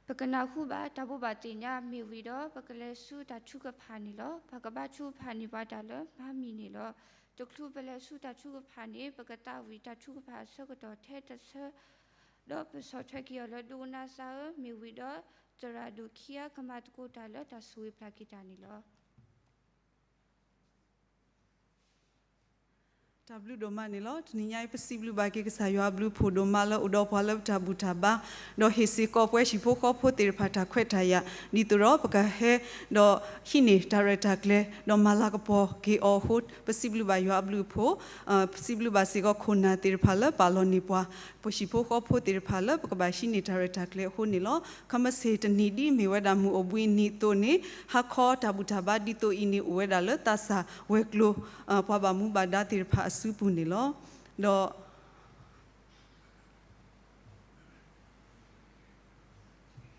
ပကနၢ်ဟူဘၣ်တၢ်ဘိးဘၣ်သ့ၣ်ညါမ့ၢ်ဝံၤဒီး ပကလဲၤဆူတၢ်ထုကဖၣ်န့ၣ်လီၤ. ပကဘါထုကဖၣ်န့ၢ်ပှၤတၢ်လၢမၤမံၤန့ၣ်လီၤ. တချုးပလဲၤဆူတၢ်ထုကဖၣ်န့ၣ် ပကသးဝံၣ်တၢ်ထုကဖၣ်အဆၢကတီၢ်ထဲတဆၢ ဒီးပဆီၣ်ထွဲက့ၤအီၤလၢဒိကနၣ်စၢ်ဧၢ မ့ၢ်ဝံၤဒီး သရၣ်ဒိၣ်ခံဂၤကမၤသကိးတၢ်လၢတၢ်ဆိၣ်ဂ့ၤပျၢ်က့ၤတၢ်န့ၣ်လီၤ. တၢ်ဘျုးဒိၣ်မးန့ၣ်လီၤ. တနံၤညါအံၤ ပစံးဘျုးဘၣ်က့ၤကစၢ်ယွၤအဘျုးအဖှိၣ်ဒိၣ်မးလၢအိၣ်ဒီးပှၤလၢပတၢ်ဘူၣ်တၢ်ဘါ, ဒီးဟ့ၣ်စ့ၢ်ကီးပဝဲဟံၣ်ဖိဃီဖိသ့ၣ်တဖၣ်တၢ်ခွဲးတၢ်ယာ် ဒ်သိးဒီးပကဟဲ ဒီးဟံးန့ၢ်တၢ်ရဲၣ်တၢ်ကျဲၤ ဒီးမၤလၤကပီၤက့ၤအီၤအဃိ ပစံးဘျုးဘၣ်ယွၤအဘျုးအဖှိၣ်, ပစံးဘျုးဘၣ်စ့ၢ်ကီးခိၣ်နၢ်သ့ၣ်တဖၣ်လၢပာ်လီၤန့ၢ်ပှၤ ပဟံၣ်ဖိဃီဖိသ့ၣ်တဖၣ်လၢပကဘၣ်ဟံးန့ၢ်တၢ်ရဲၣ်တၢ်ကျဲၤအဃိန့ၣ်လီၤ. ခဲမုၢ်ဆ့ၣ်တနံၤဒ်မ့ၢ်ဝဲဒၣ်မုၢ်အိၣ်ဘှံးနံၤအသိးန့ၣ် ဟါခီတၢ်ဘူၣ်တၢ်ဘါဒ်သိးအံၤန့ၣ် အိၣ်ဝဲဒၣ်လၢသးစၢ်ဝဲၤကျိၤ ပှၤဘၣ်မူဘၣ်ဒါသ့ၣ်တဖၣ်အစုပူၤန့ၣ်လီၤ. ဒီး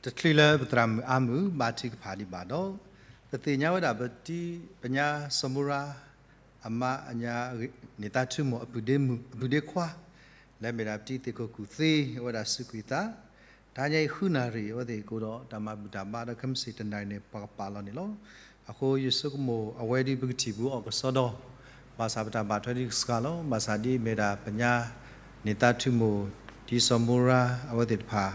တချုးလၢပသရၣ်မုၣ်အါမုၢ်ဘါထုကဖၣ်ဒံးဘၣ်ဒီး ပသ့ၣ်ညါဝဲဒၣ်ပတံၤပညါစီၤမိၤရါ အမါအညါ န့ၢ်သါထုမီၢ်အပုၢ်ဒ့မုၣ် အပုၢ်ဒ့ခွါ လၢအမ့ၢ်ဒၣ်ပတံၤသ့ၣ်ခိၣ်ကူၣ်သ့ အဝဲဒၣ်စူးကွံာ်သး တဟါညါအံၤဃုနၣ်ရံၣ် အဝဲသ့ၣ်ကအိၣ်ဒီးတၢ်မၤဘူၣ်တၢ်ဘါဒီး ခဲမုၢ်ဆ့ၣ်တနၣ်ရံၣ်န့ၣ် ပှၤကပာ်လီၤန့ၣ်လီၤ. အဃိယဆိကမိၣ်အဝဲဒ်ပကထံၣ်ပူၤအီၤကစီဒီ ဘၣ်ဆၣ်ပတၢ်ဘၣ်ထွဲဒ်ကစှၤလီၤ. ဘၣ်ဆၣ်ဒ်အမ့ၢ်ဒၣ်ပညါ န့ၢ်သါထုမီၢ် တံၤစီၤမိၤရါ အဝဲသ့ၣ်တဖၣ်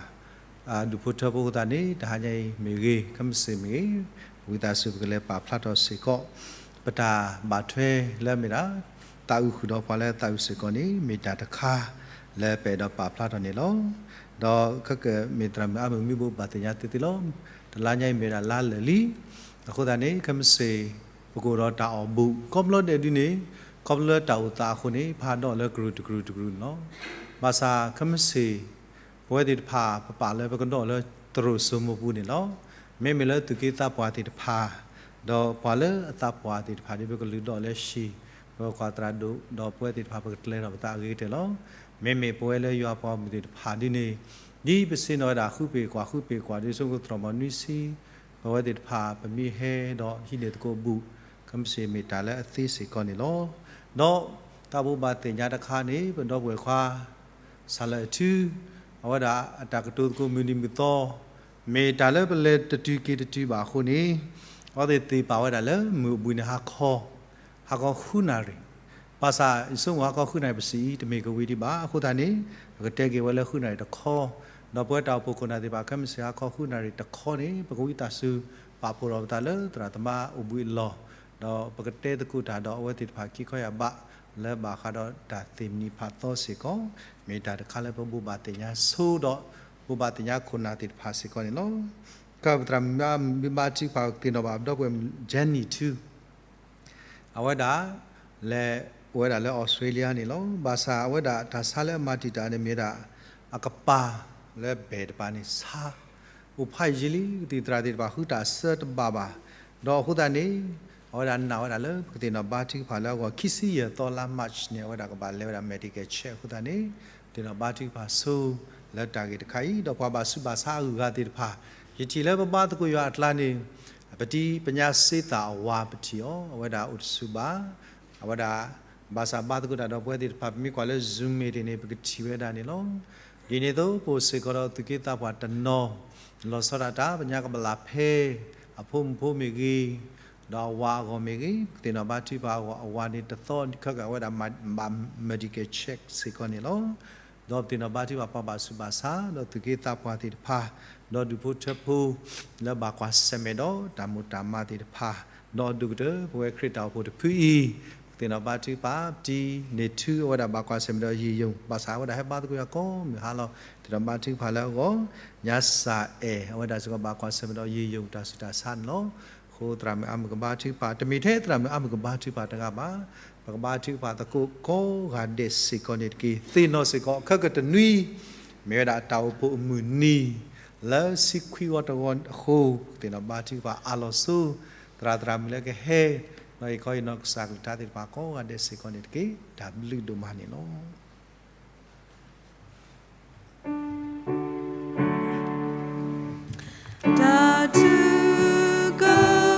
ဒူၣ်ဖိထၢဖိအဃိသတးန့ၣ် တဟါညါအံၤမ့ၢ်ဂ့ၤ ခဲမုၢ်ဆ့ၣ်မ့ၢ်ဂ့ၤ ဝံသးစူၤပကလဲၤပာ်ဖျါထီၣ်စ့ၢ်ကီး ပတၢ်ဘၣ်ထွဲလၢအမ့ၢ်ဒၣ် သးအုးဃုာ်ဒီးပှၤလၢသးအုးစ့ၢ်ကီးန့ၣ် မ့ၢ်တၢ်တခါလၢပအဲၣ်ဒိးပာ်ဖျါထီၣ်န့ၣ်လီၤ. ဒီးခဲကမ့ၢ်သရၣ်မုၣ်အါမုၢ်မံဘိးဘၣ်သ့ၣ်ညါသ့သ့လီၤ. တလါညါအံၤမ့ၢ်ဝဲဒၣ်လါလၢာ်လံ. အဃိသတးန့ၣ် ခဲမုၢ်ဆ့ၣ် ပကအိၣ်ဒီးတၢ်အီၣ်ဘူၣ် ခီဖျိဒဲးဒုန့ၣ် ခီဖျိလၢတၢ်အိၣ်သးအဃိန့ၣ် ပဟးဒီးလၢကရူၢ်တကရူၢ်တကရူၢ်န့ၣ်လီၤ. ဘၣ်ဆၣ်ခဲမုၢ်ဆ့ၣ် ပဝဲသ့ၣ်တဖၣ် ပပာ်လၢပကဒီးလၢသရိာ်စိမိၤပူၤန့ၣ်လီၤ. မ့မ့ၢ်လၢသူၣ်က့သးပှၢ်သ့ၣ်တဖၣ် ဒီးပှၤလၢအသးပှၢ်သ့ၣ်တဖၣ်ဒ်ပကလုာ်ဒီးလၢဟံၣ် ပကွၢ်သရၣ်ဒိၣ် ဒီးပဝဲသ့ၣ်တဖၣ် ပကကျဲၤထီၣ်ပသးအဂ့ၤကတၢၢ်လီၤ. မ့မ့ၢ်ပဝဲလၢယွၤပှၤဂီၢ်မုၢ်သ့ၣ်တဖၣ်ဒ်န့ၣ် ဒ်ပဆ့ၣ်နီၤဝဲဒၣ်ဃုပ့ၤကွၢ် ဃုပ့ၤကွၢ် ဒ်ဆိကမိၣ်သရိာ်မီၤနွံဆံ ပဝဲသ့ၣ်တဖၣ် ပမ့ၢ်ဟဲဒီးဟံးန့ၢ်သကိးဘူၣ် ခဲမုၢ်ဆ့ၣ်မ့ၢ်တၢ်လၢအသ့စ့ၢ်ကီးန့ၣ်လီၤ. ဒီးတၢ်ဘိးဘၣ်သ့ၣ်ညါတခါန့ၣ် ပဒီပုၢ်ဝဲၢ်ခွါ စၢ်လၢအထူ အဝဲဒၣ်အတၢ်ကတိၤသကိးမုၢ်နံၤမုၢ်သီ မ့ၢ်တၢ်လၢပလဲၤတတုၤက့ၤတတုၤဘၣ်အဃိန့ၣ် အဝဲသ့ၣ်သ့ၣ်ပာ်ဝဲဒၣ်လၢမုၢ်အိၣ်ဘှံးနံၤဟါခီ ဟါခီဃုနၣ်ရံၣ် ဘၣ်ဆၣ်ယဆိကမိၣ်ဟါခီဃုနၣ်ရံၣ်ပစံးအံၤ တမ့ၢ်ကဝံၤဒံးဘၣ်. အဃိသတးန့ၣ် ပကတဲက့ၤဝဲလၢဃုနၣ်ရံၣ်တခီ ဒီးပဝဲတၢ်အိၣ်ဖှိၣ်ခိၣ်နၢ်သ့ၣ်တဖၣ် ခဲမုၢ်ဆ့ၣ်ဟါခီဃုနၣ်ရံၣ်တခီန့ၣ် ပကဝံသးစူၤ ပာ်ဖှိၣ်ထီၣ်ပသးလၢသရၣ်သမါအိၣ်ဘှံးအလီၢ်, ဒီးပကတဲသကိးတၢ်ဒီးအဝဲသ့ၣ်တဖၣ်ခံခီယၢ်ဘး လၢဘၣ်ဃးဒီးတၢ်သ့ၣ်မံၤဖးသီစ့ၢ်ကီး, မ့ၢ်တၢ်တခါလၢပဘိးဘၣ်သ့ၣ်ညါဆိဒီး ဘိးဘၣ်သ့ၣ်ညါခိၣ်နၢ်သ့ၣ်တဖၣ်စ့ၢ်ကီးန့ၣ်လီၤ. ကပသရၣ်မုၣ်အါမုၢ်ဘါထုကဖၣ်သ့ၣ်နီၣ်ဘၣ်ပဒီပုၢ်ဝဲၢ် Jenny ထူ အဝဲဒၣ် လဲၤအိၣ်ဝဲဒၣ်လၢ Australia န့ၣ်လီၤ. ဘၣ်ဆၣ်အဝဲဒၣ်တၢ်ဆါလၢအမၤတံာ်တာ်န့ၣ်မ့ၢ်ဝဲဒၣ် အကပၤလၢဘဲၣ်တပၤန့ၣ်ဆါ, အိၣ်ဖးယံာ်လံ ကသံၣ်သရၣ်သ့ၣ်တဖၣ်ဃုတၢ်အဆၢတဘၣ်ဘၣ်. ဒီးအဃိသတးန့ၣ် အဝဲဒၣ်နာ်ဝဲဒၣ်လၢပကသ့ၣ်နီၣ်ဘါထုကဖၣ်လၢအဂီၢ် ခံဆံယဲၢ်သီလါ March န့ၣ် အဝဲဒၣ်ကဘၣ်လဲၤဝဲဒၣ် medical check အဃိသတးန့ၣ် သ့ၣ်နီၣ်ဘါထုကဖၣ်ဆိ လၢတၢ်ဂ့ၢ်တခါအံၤ ဒီးပှၤဘၣ်ဆူးဘၣ်ဆါအဂုၤအဂၤသ့ၣ်တဖၣ် ယထံၣ်လၢပဘါသကိးယွၤအကျါန့ၣ် ပတံၤပညါစ့သၣ်အဝၤပထံၣ်အီၤ အဝဲဒၣ်အိၣ်တဆူၣ်ဘၣ်. အဝဲဒၣ် ဘၣ်ဆၣ်ဘါသကိးတၢ်ဒီးပဝဲသ့ၣ်တဖၣ် ပမ့ၢ်ကွၢ်လၢ Zoom meeting န့ၣ် ပကထံၣ်ဝဲဒၣ်န့ၣ်လီၤ. ဒ်န့ၣ်အသိး ပအိၣ်စ့ၢ်ကီးဒီးသူၣ်က့သးပှၢ်တနီၤ လီၤဆီဒၣ်တၢ် ပညါကဘၣ်လၢ်ဖဲ အဖိမုၣ်ဖိမ့ၢ်ဂ့ၤ, ဒီးအဝၤအဂီၢ်မ့ၢ်ဂ့ၤ, ပကသ့ၣ်နီၣ်ဘါထုကဖၣ်အဂီၢ် အဝၤန့ၣ်တသီခဲကၢ်ဝဲဒၣ်ဘၣ် medical check စ့ၢ်ကီးန့ၣ်လီၤ. ဒီးပသ့ၣ်နီၣ်ဘါထုကဖၣ်ပှၤဘၣ်ဆူးဘၣ်ဆါ ဒီးသူၣ်က့သးပှၢ်သ့ၣ်တဖၣ်, ဒီးဒူၣ်ဖိထၢဖိ လၢဘၣ်ကွၢ်ဆၢၣ်မဲာ်ဒီးတၢ်မိၢ်တၢ်မးသ့ၣ်တဖၣ်, ဒီးဒိၣ်ကတၢၢ် ပဝဲခရံာ်တၢ်အိၣ်ဖှိၣ်တဖုအံၤ ပသ့ၣ်နီၣ်ဘါထုကဖၣ် ပတံၤန့ၣ်ထူ အဝဲဒၣ်ဘၣ်ကွၢ်ဆၢၣ်မဲာ်ဒီးယံာ်ယုာ် ဘၣ်ဆၣ်အဝဲဒၣ်ဟဲဘါသကိးယွၤကိးမုၢ်ဟါလီၤ. သ့ၣ်နီၣ်ဘါထုကဖၣ်လၢအဂီၢ် ညါစၢ်အဲၣ် အဝဲဒၣ်စ့ၢ်ကီးဘၣ်ကွၢ်ဆၢၣ်မဲာ်ဒီးယံာ်ယုာ် တၢ်ဆူးတၢ်ဆါန့ၣ်လီၤ. အဃိသရၣ်မုၣ်အါမုၢ်ကဘါထုကဖၣ် တမ့ၢ်ထဲသရၣ်မုၣ်အါမုၢ်ကဘါထုကဖၣ်တဂၤဘၣ်, ပကဘါထုကဖၣ်သကိးကိးဂၤဒဲးစ့ၢ်ကီးန့ၣ်တက့ၢ်. သ့ၣ်နီၣ်စ့ၢ်ကီး ခဲကတနွံ မ့ၢ်ဝဲဒၣ်တၢ်အိၣ်ဖှိၣ်အမုၢ်နံၤ လၢဆံခွံဂီၤတဂီၤအဃိ ပကသ့ၣ်နီၣ်ဘါထုကဖၣ်အါလီၤဆိ သရၣ်သရၣ်မုၣ်လၢကဟဲ ဒီးအံၤခီအံၤနီၢ်ကစၢ်ကလုၢ်ကထါသ့ၣ်တဖၣ်ကိးဂၤဒဲးစ့ၢ်ကီးန့ၣ်တက့ၢ်. တၢ်ဘျုးဒိၣ်မးန့ၣ်လီၤ. တၢ်ထုက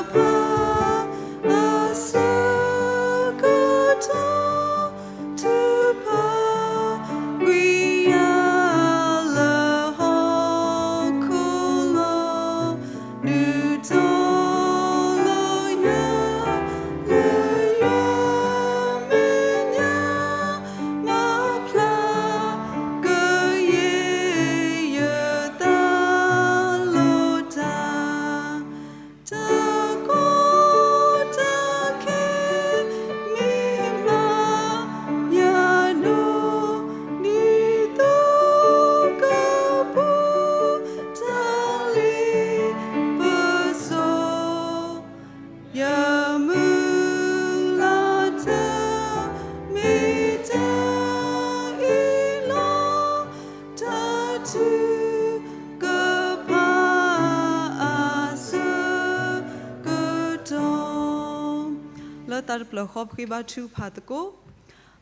ဖၣ်အဆၢကတီၢ် ထုကဖၣ်ကွံာ်ယၤ လၢဟီၣ်ခိၣ်လီၤ ဒုးတီၤလီၤယွၤ လၢယွၤမဲာ်ညါ မၤဖျါကယဲၢ်ယသးလိာ်တၢ် တၢ်ကီတၢ်ခဲ မ့ၢ်မၤယၤဒိၣ် ဒ်သိးကပူၤ တၢ်လ့ပစီ ယမုၢ်လၢ်တၢ် မ့ၢ်တၢ်အံၤလီၤ. တၢ်ထုကဖၣ်အဆၢကတီၢ် လၢသးတဖျၢၣ်ဃီပဃ့ဘါထုကဖၣ်သကိး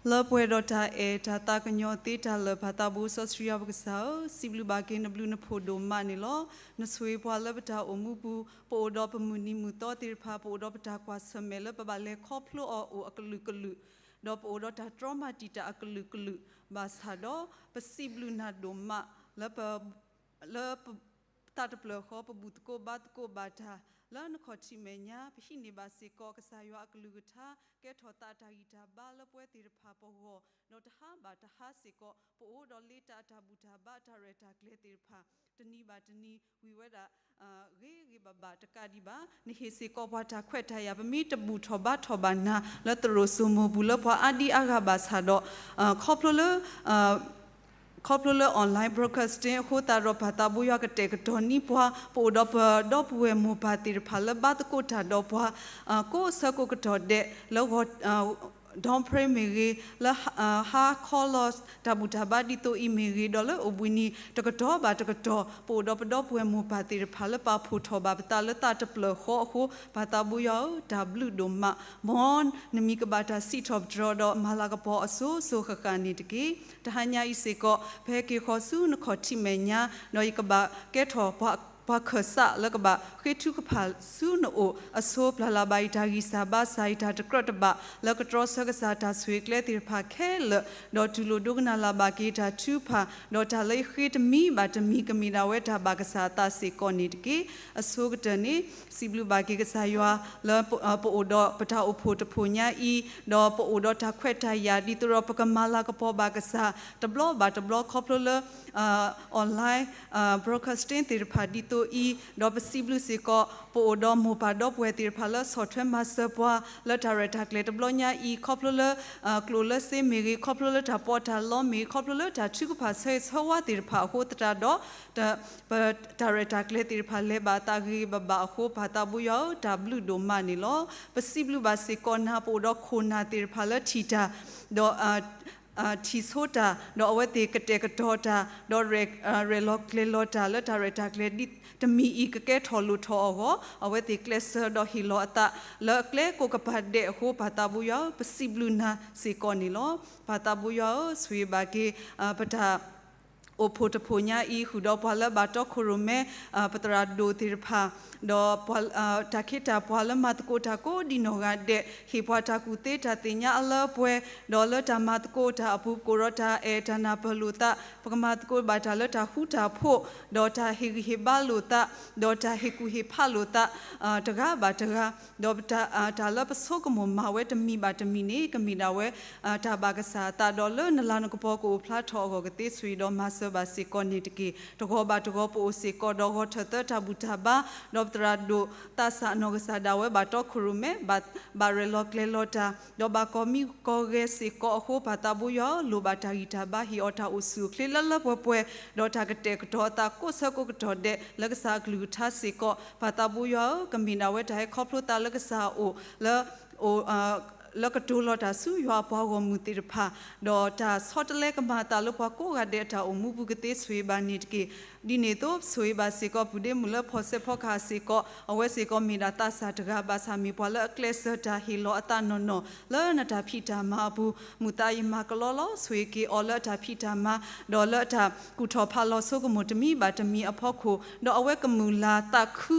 လၢပှဲၤဒီးတၢ်အဲၣ်တၢ်သးကညီၤသ့တၢ်လၢာ် ပၢ်သးဘိစီဆှံယွၤပကစၢ်ဧၢ, စံးဘျုးဘၣ်က့ၤနဘျုးနဖှိၣ်ဒိၣ်မးန့ၣ်လီၤ. နဆိၣ်ဂ့ၤပှၤလၢပတၢ်အိၣ်မူပူၤ, ပအိၣ်ဒီးပမုၢ်နံၤမုၢ်သီသ့ၣ်တဖၣ်, ပအိၣ်ဒီးပတၢ်ကွၢ်ဆၢၣ်မဲာ်လၢပဘၣ်လဲၤခီဖျိအီၤအိၣ်အကလုာ်ကလုာ်, ဒီးပအိၣ်ဒီးတၢ်တြီမၤတံာ်တာ်အကလုာ်ကလုာ်, ဘၣ်ဆၣ်ဒီး ပစံးဘျုးနၤဒိၣ်မး လၢပ လၢပ သးတဖျၢၣ်ဃီ ပဘူၣ်သကိးဘါသကိးဘၣ်တၢ် လၢနခီၣ်ထံးမဲာ်ညါ ပဟံးန့ၢ်ဘၣ်စ့ၢ်ကီး ကစၢ်ယွၤအကလုၢ်ကထါ ကဲထီၣ်သးအတၢ်ဂံၢ်တၢ်ဘါလၢပဝဲသ့ၣ်တဖၣ်ပဂီၢ်, ဒီးတဟါဘၣ်တဟါစ့ၢ်ကီး ပအိၣ်ဒီးလၢတၢ်အတၢ်ဘူၣ်တၢ်ဘါတၢ်ရဲၣ်တၢ်ကျဲၤသ့ၣ်တဖၣ် တနံၤဘၣ်တနံၤ ဝံၤဝဲဒၣ် ဂ့ၤဂ့ၤဘၣ်ဘၣ်တကးဒံးဘၣ်, နဟ့ၣ်စ့ၢ်ကီးပှၤတၢ်ခွဲးတၢ်ယာ် ပမ့ၢ်တဘူၣ်ထီၣ်ဘါထီၣ်ဘၣ်နၤ လၢသရိာ်စိမိၤပူၤလၢပှၤအါဒံအါဂၤဘၣ်ဆၣ်ဒီး ခီဖျိလၢ ခီဖျိလၢ online broadcasting အဃိသတးဒီး ပၢ်သးဘိယွၤကတဲာ်ကတီၤန့ၢ်ပှၤ ပအိၣ်ဒီးပဒီပုၢ်ဝဲၢ်မိၢ်ပၢ်သ့ၣ်တဖၣ်လၢဘါသကိးတၢ်ဒီးပှၤ ကိးဆၢကိးကတီၢ်ဒဲး လၢဂီၤ dorm prayer မ့ၢ်ဂ့ၤ, လၢဟါခီလီၤတၢ်ဘူၣ်တၢ်ဘါဒ်သိးအံၤမ့ၢ်ဂ့ၤ, ဒီးလၢအိၣ်ဘှံးနံၤတကတီၢ်ဘၣ်တကတီၢ် ပအိၣ်ဒီးပဒီပုၢ်ဝဲၢ်မိၢ်ပၢ်သ့ၣ်တဖၣ်လၢပာ်ဖှိၣ်ထီၣ်ဘၣ်ပသးလၢသးတဖျၢၣ်ဃီအဃိ ပၢ်သးဘိယွၤဧၢ, တၢ်ဘျုးဒိၣ်မး, မ်နမံၤကဘၣ်တၢ်စံးထီၣ်ပတြၢၤဒီးမၤလၤကပီၤအစိၤစိၤဃၣ်ဃၣ်န့ၣ်တက့ၢ်. တဟါညါအံၤစ့ၢ်ကီး ပဟဲက့ၤဃီၤဆူနခီၣ်ထံးမဲာ်ညါ, ဒီးယကဘၣ်ကဲထီၣ်ပှၤ ပှၤခၢၣ်စးလၢကဘၣ်ဃ့ထုကဖၣ်ဆူနအိၣ်အဆိ ပျၢ်လၢ်ဘၣ်ယတၢ်ဂံၢ်စၢ်ဘါစၢ် ယတၢ်တကြၢးတဘၣ် လၢကတြီဆၢကစၢ်တၢ်ဆိၣ်ဂ့ၤကျဲသ့ၣ်တဖၣ်ခဲလၢာ်, ဒီးတူၢ်လိာ်ဒိကနၣ်လၢ်ဘၣ်က့ၤယတၢ်ထုကဖၣ်, ဒီးတၢ်လၢယဃ့တမံၤဘၣ်တမံၤ ကမ့ၢ်ဒၣ်ဝဲတၢ်ဘၣ်ကစၢ်အသးစ့ၢ်ကီးန့ၣ်တက့ၢ်. အဆိကတၢၢ်န့ၣ် စံးဘျုးဘၣ်က့ၤကစၢ်ယွၤ လၢပအိၣ်ဒီးပတၢ်အိၣ်ဖှိၣ်တဖှိၣ်ညါအံၤ, ဒီးပအိၣ်ဒီးတၢ်ခွဲးတၢ်ယာ် ဒ်သိးဒီးပကမၤလၤကပီၤဘၣ်ကစၢ် တဘျီဘၣ်တဘျီ ခီဖျိလၢ online broadcasting သ့ၣ်တဖၣ်ဒ်သိး အံၤ, ဒီးပစံးဘျုးစ့ၢ်ကီး ပအိၣ်ဒီးမိၢ်ပၢ်ဒီပုၢ်ဝဲၢ်သ့ၣ်တဖၣ်လၢဆီၣ်ထွဲမၤစၢၤပှၤ လၢတၢ်ရဲၣ်တၢ်ကျဲၤတဘျီညါအံၤ ခီဖျိလၢ ကျိၣ်လၢစ့မ့ၢ်ဂ့ၤ, ခီဖျိလၢတၢ်ပီးတၢ်လီမ့ၢ်ဂ့ၤ, ခီဖျိလၢတၢ်ထုကဖၣ်ဆၢဂ့ၤဆၢဝါသ့ၣ်တဖၣ်အဃိသတးဒီး ပတၢ်ရဲၣ်တၢ်ကျဲၤသ့ၣ်တဖၣ်လဲၤဘၣ်အသးဂ့ၤဂ့ၤဘၣ်ဘၣ်အဃိ ပၢ်သးဘိယွၤဧၢ, တၢ်ဘျုးဒိၣ်မးန့ၣ်လီၤ. ပစံးဘျုးဘၣ်စ့ၢ်ကီးနၤ ပအိၣ်ဒီးခိၣ်နၢ်သ့ၣ်တဖၣ်လၢထံၣ်တၢ် ဒီး ထံၣ်ဆိတၢ်, ဒီးအဝဲသ့ၣ်ကတဲာ်ကတီၤတၢ်, ဒီး ရဲၣ်လီၤကျဲၤလီၤတၢ်လၢတၢ်ရဲၣ်တၢ်ကျဲၤဒ်တမံၤအံၤကကဲထီၣ်လိၣ်ထီၣ်အဂီၢ် အဝဲသ့ၣ်ကျဲးစၢးဒီးဟ့ၣ်လီၤအသးလၢအကျဲကိးကပၤဒဲးအဃိ ပၢ်သးဘိယွၤဧၢ, ပစံးဘျုးနၤစ့ၢ်ကီးန့ၣ်လီၤ. ပၢ်သးဘိယွၤဧၢ, ဆိၣ်ဂ့ၤဘၣ်က့ၤ ပတၢ် အိၣ်ဖှိၣ်တဖှိၣ်ညါအံၤ ဃုာ်ဒီးပှၤလၢဘၣ်တီခိၣ်ရိၣ်မဲ ပသရၣ်ဒိၣ်သ့ၣ်တဖၣ်, ဒီး တၢ်ခ့တၢ်ပှၤလၢမၤသကိးတၢ်ကိးဒ်နီၢ်ဂၤဒဲး, ဟ့ၣ်ပှၤတၢ်ကူၣ်သ့တၢ်သ့ၣ်ညါအလၢအပှဲၤ, ဒီးလၢတၢ်မၤသကိးတၢ်အပူၤ ပကိးဒီးတၢ်အဲၣ်တၢ်နၢ်ပၢၢ်လိာ်သး, ပကမၤသကိးဘၣ်တၢ်လၢတၢ်ဃူတၢ်ဖိး, ဒီးတၢ်ဟ့ၣ်ဂံၢ်ဟ့ၣ်ဘါလိာ်သး, ဒီးတၢ်ဟ့ၣ်ကူၣ်ဟ့ၣ်ဖးလိာ်သး တဂၤဘၣ်တဂၤ, ဒီးတၢ်လၢပဆိကမိၣ်မၤဝဲတမံၤဘၣ်တမံၤန့ၣ် ကမ့ၢ်ဒၣ်ဝဲ တၢ်ဘၣ်ကစၢ်အသး ဒီးလၢနလၤနကပီၤကအိၣ်ဖျါထီၣ်အဂီၢ်ကသ့ ဆိၣ်ဂ့ၤဒီးမၤစၢၤဘၣ်စ့ၢ်ကီးန့ၣ်တက့ၢ်. တဂီၤဘၣ်တဂီၤပအိၣ်စ့ၢ်ကီးဒီးဂီၤထၢၣ်သၢတၢ်ဘူၣ်တၢ်ဘါ, ဒီးပသရၣ်ဒိၣ်သးစၢ်အနီၢ်ကစၢ်ဒၣ်ဝဲဘၣ်တီခိၣ်ရိၣ်မဲ ဘၣ်ရဲၣ်လီၤကျဲၤလီၤတၢ်, ဒီးဘၣ်ကီၢ်မံကီၢ်ဂဲၤစ့ၢ်ကီးအဃိ ပၢ်သးဘိယွၤဧၢ, လိၣ်ဘၣ်တၢ်ဂံၢ်တၢ်ဘါ ဟ့ၣ်အီၤတၢ်အိၣ်ဆူၣ်အိၣ်ချ့လၢလၢပှဲၤပှဲၤ, ဒီးတၢ်ကတဲာ်ကတီၤအသးကိးဆၢကိးကတီၢ်ဒဲး လၢကစၢ်အကလုၢ်ကထါစ့ၢ်ကီး ပၢ်သးဘိယွၤဧၢ, ကမ့ၢ်ဒၣ်ဝဲတၢ်ဟဲခီဖျိသးလၢကစၢ်အအိၣ် လၢ လၢကတိၤလီၤတၢ်ဆူယွၤအပှၤဂီၢ်မုၢ်သ့ၣ်တဖၣ်, ဒီးတၢ်ဆီတလဲကမၤအသးလၢပှၤကိးဂၤဒဲးအတၢ်အိၣ်မူပူၤကသ့ ဆိၣ်ဂ့ၤဘၣ်န့ၣ်တက့ၢ်. ဒ်န့ၣ်အသိး ပဆိၣ်ဂ့ၤဘၣ်စ့ၢ်ကီး ပုၢ်ဒ့မုၣ်လၢဖီၣ်စဲးဖီကဟၣ်စ့ၢ်ကီး, အဝဲစ့ၢ်ကီးမ့ၢ်ဒၣ်သးစၢ်တဂၤ ဘၣ်ဆၣ်မ့ၢ်ပှၤလၢအကျဲးစၢးတၢ်ဟ့ၣ်လီၤအသးနီၢ်နီၢ် လၢနတၢ်ဖံးတၢ်မၤအပူၤ, မုာ်သးယမၤကလီလီၤ, ဆိၣ်ဂ့ၤက့ၤအီၤလၢအတၢ်ဖံးတၢ်မၤ, ဒီးလၢအတၢ်ကူၣ်ထီၣ်ဖးလီၤဆိကမိၣ်တမံၤဘၣ်တမံၤအဖီခိၣ်, ဒီးအဝဲကမုာ်လၤသးခု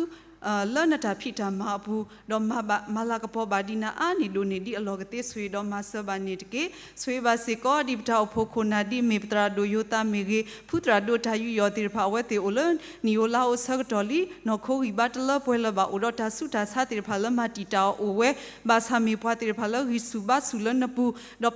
လၢနတၢ်ဖံးတၢ်မၤအပူၤ, ဒီးမၤလၤကပီၤဘၣ်ဒံးနၤအါန့ၢ်ဒိၣ်န့ၢ်ဒံးအလီၢ်ကသ့ ဆိၣ်ဂ့ၤဒီးမၤစၢၤဘၣ်န့ၣ်တက့ၢ်. ဆိၣ်ဂ့ၤဘၣ်စ့ၢ်ကီး ဒ်ပတၢ်အိၣ်ဖှိၣ်ခိၣ်နၢ်ဒ်မ့ၢ်ပသရၣ်ဒိၣ်ယိၤသးမ့ၢ်ဂ့ၤ, ဖုသရၣ်ဒိၣ်တၢ်ယူးယီၣ်သ့ၣ်တဖၣ် အဝဲသ့ၣ်အိၣ်လၢနံၣ်ဧိၤလါဧိၤဆၢကတီၢ်လံ, နီၢ်ခိဂံၢ်ဘါတလၢပှဲၤလၢၤဘၣ်, အိၣ်ဒီးတၢ်ဆူးတၢ်ဆါသ့ၣ်တဖၣ်လၢမၤတံာ်တာ်အီၤအိၣ်ဝဲ, ဘၣ်ဆၣ်မ့ၢ်ပှၤသ့ၣ်တဖၣ်လၢဂံၢ်ဆူၣ်ဘါဆူၣ်လၢနပူၤ, ဒီး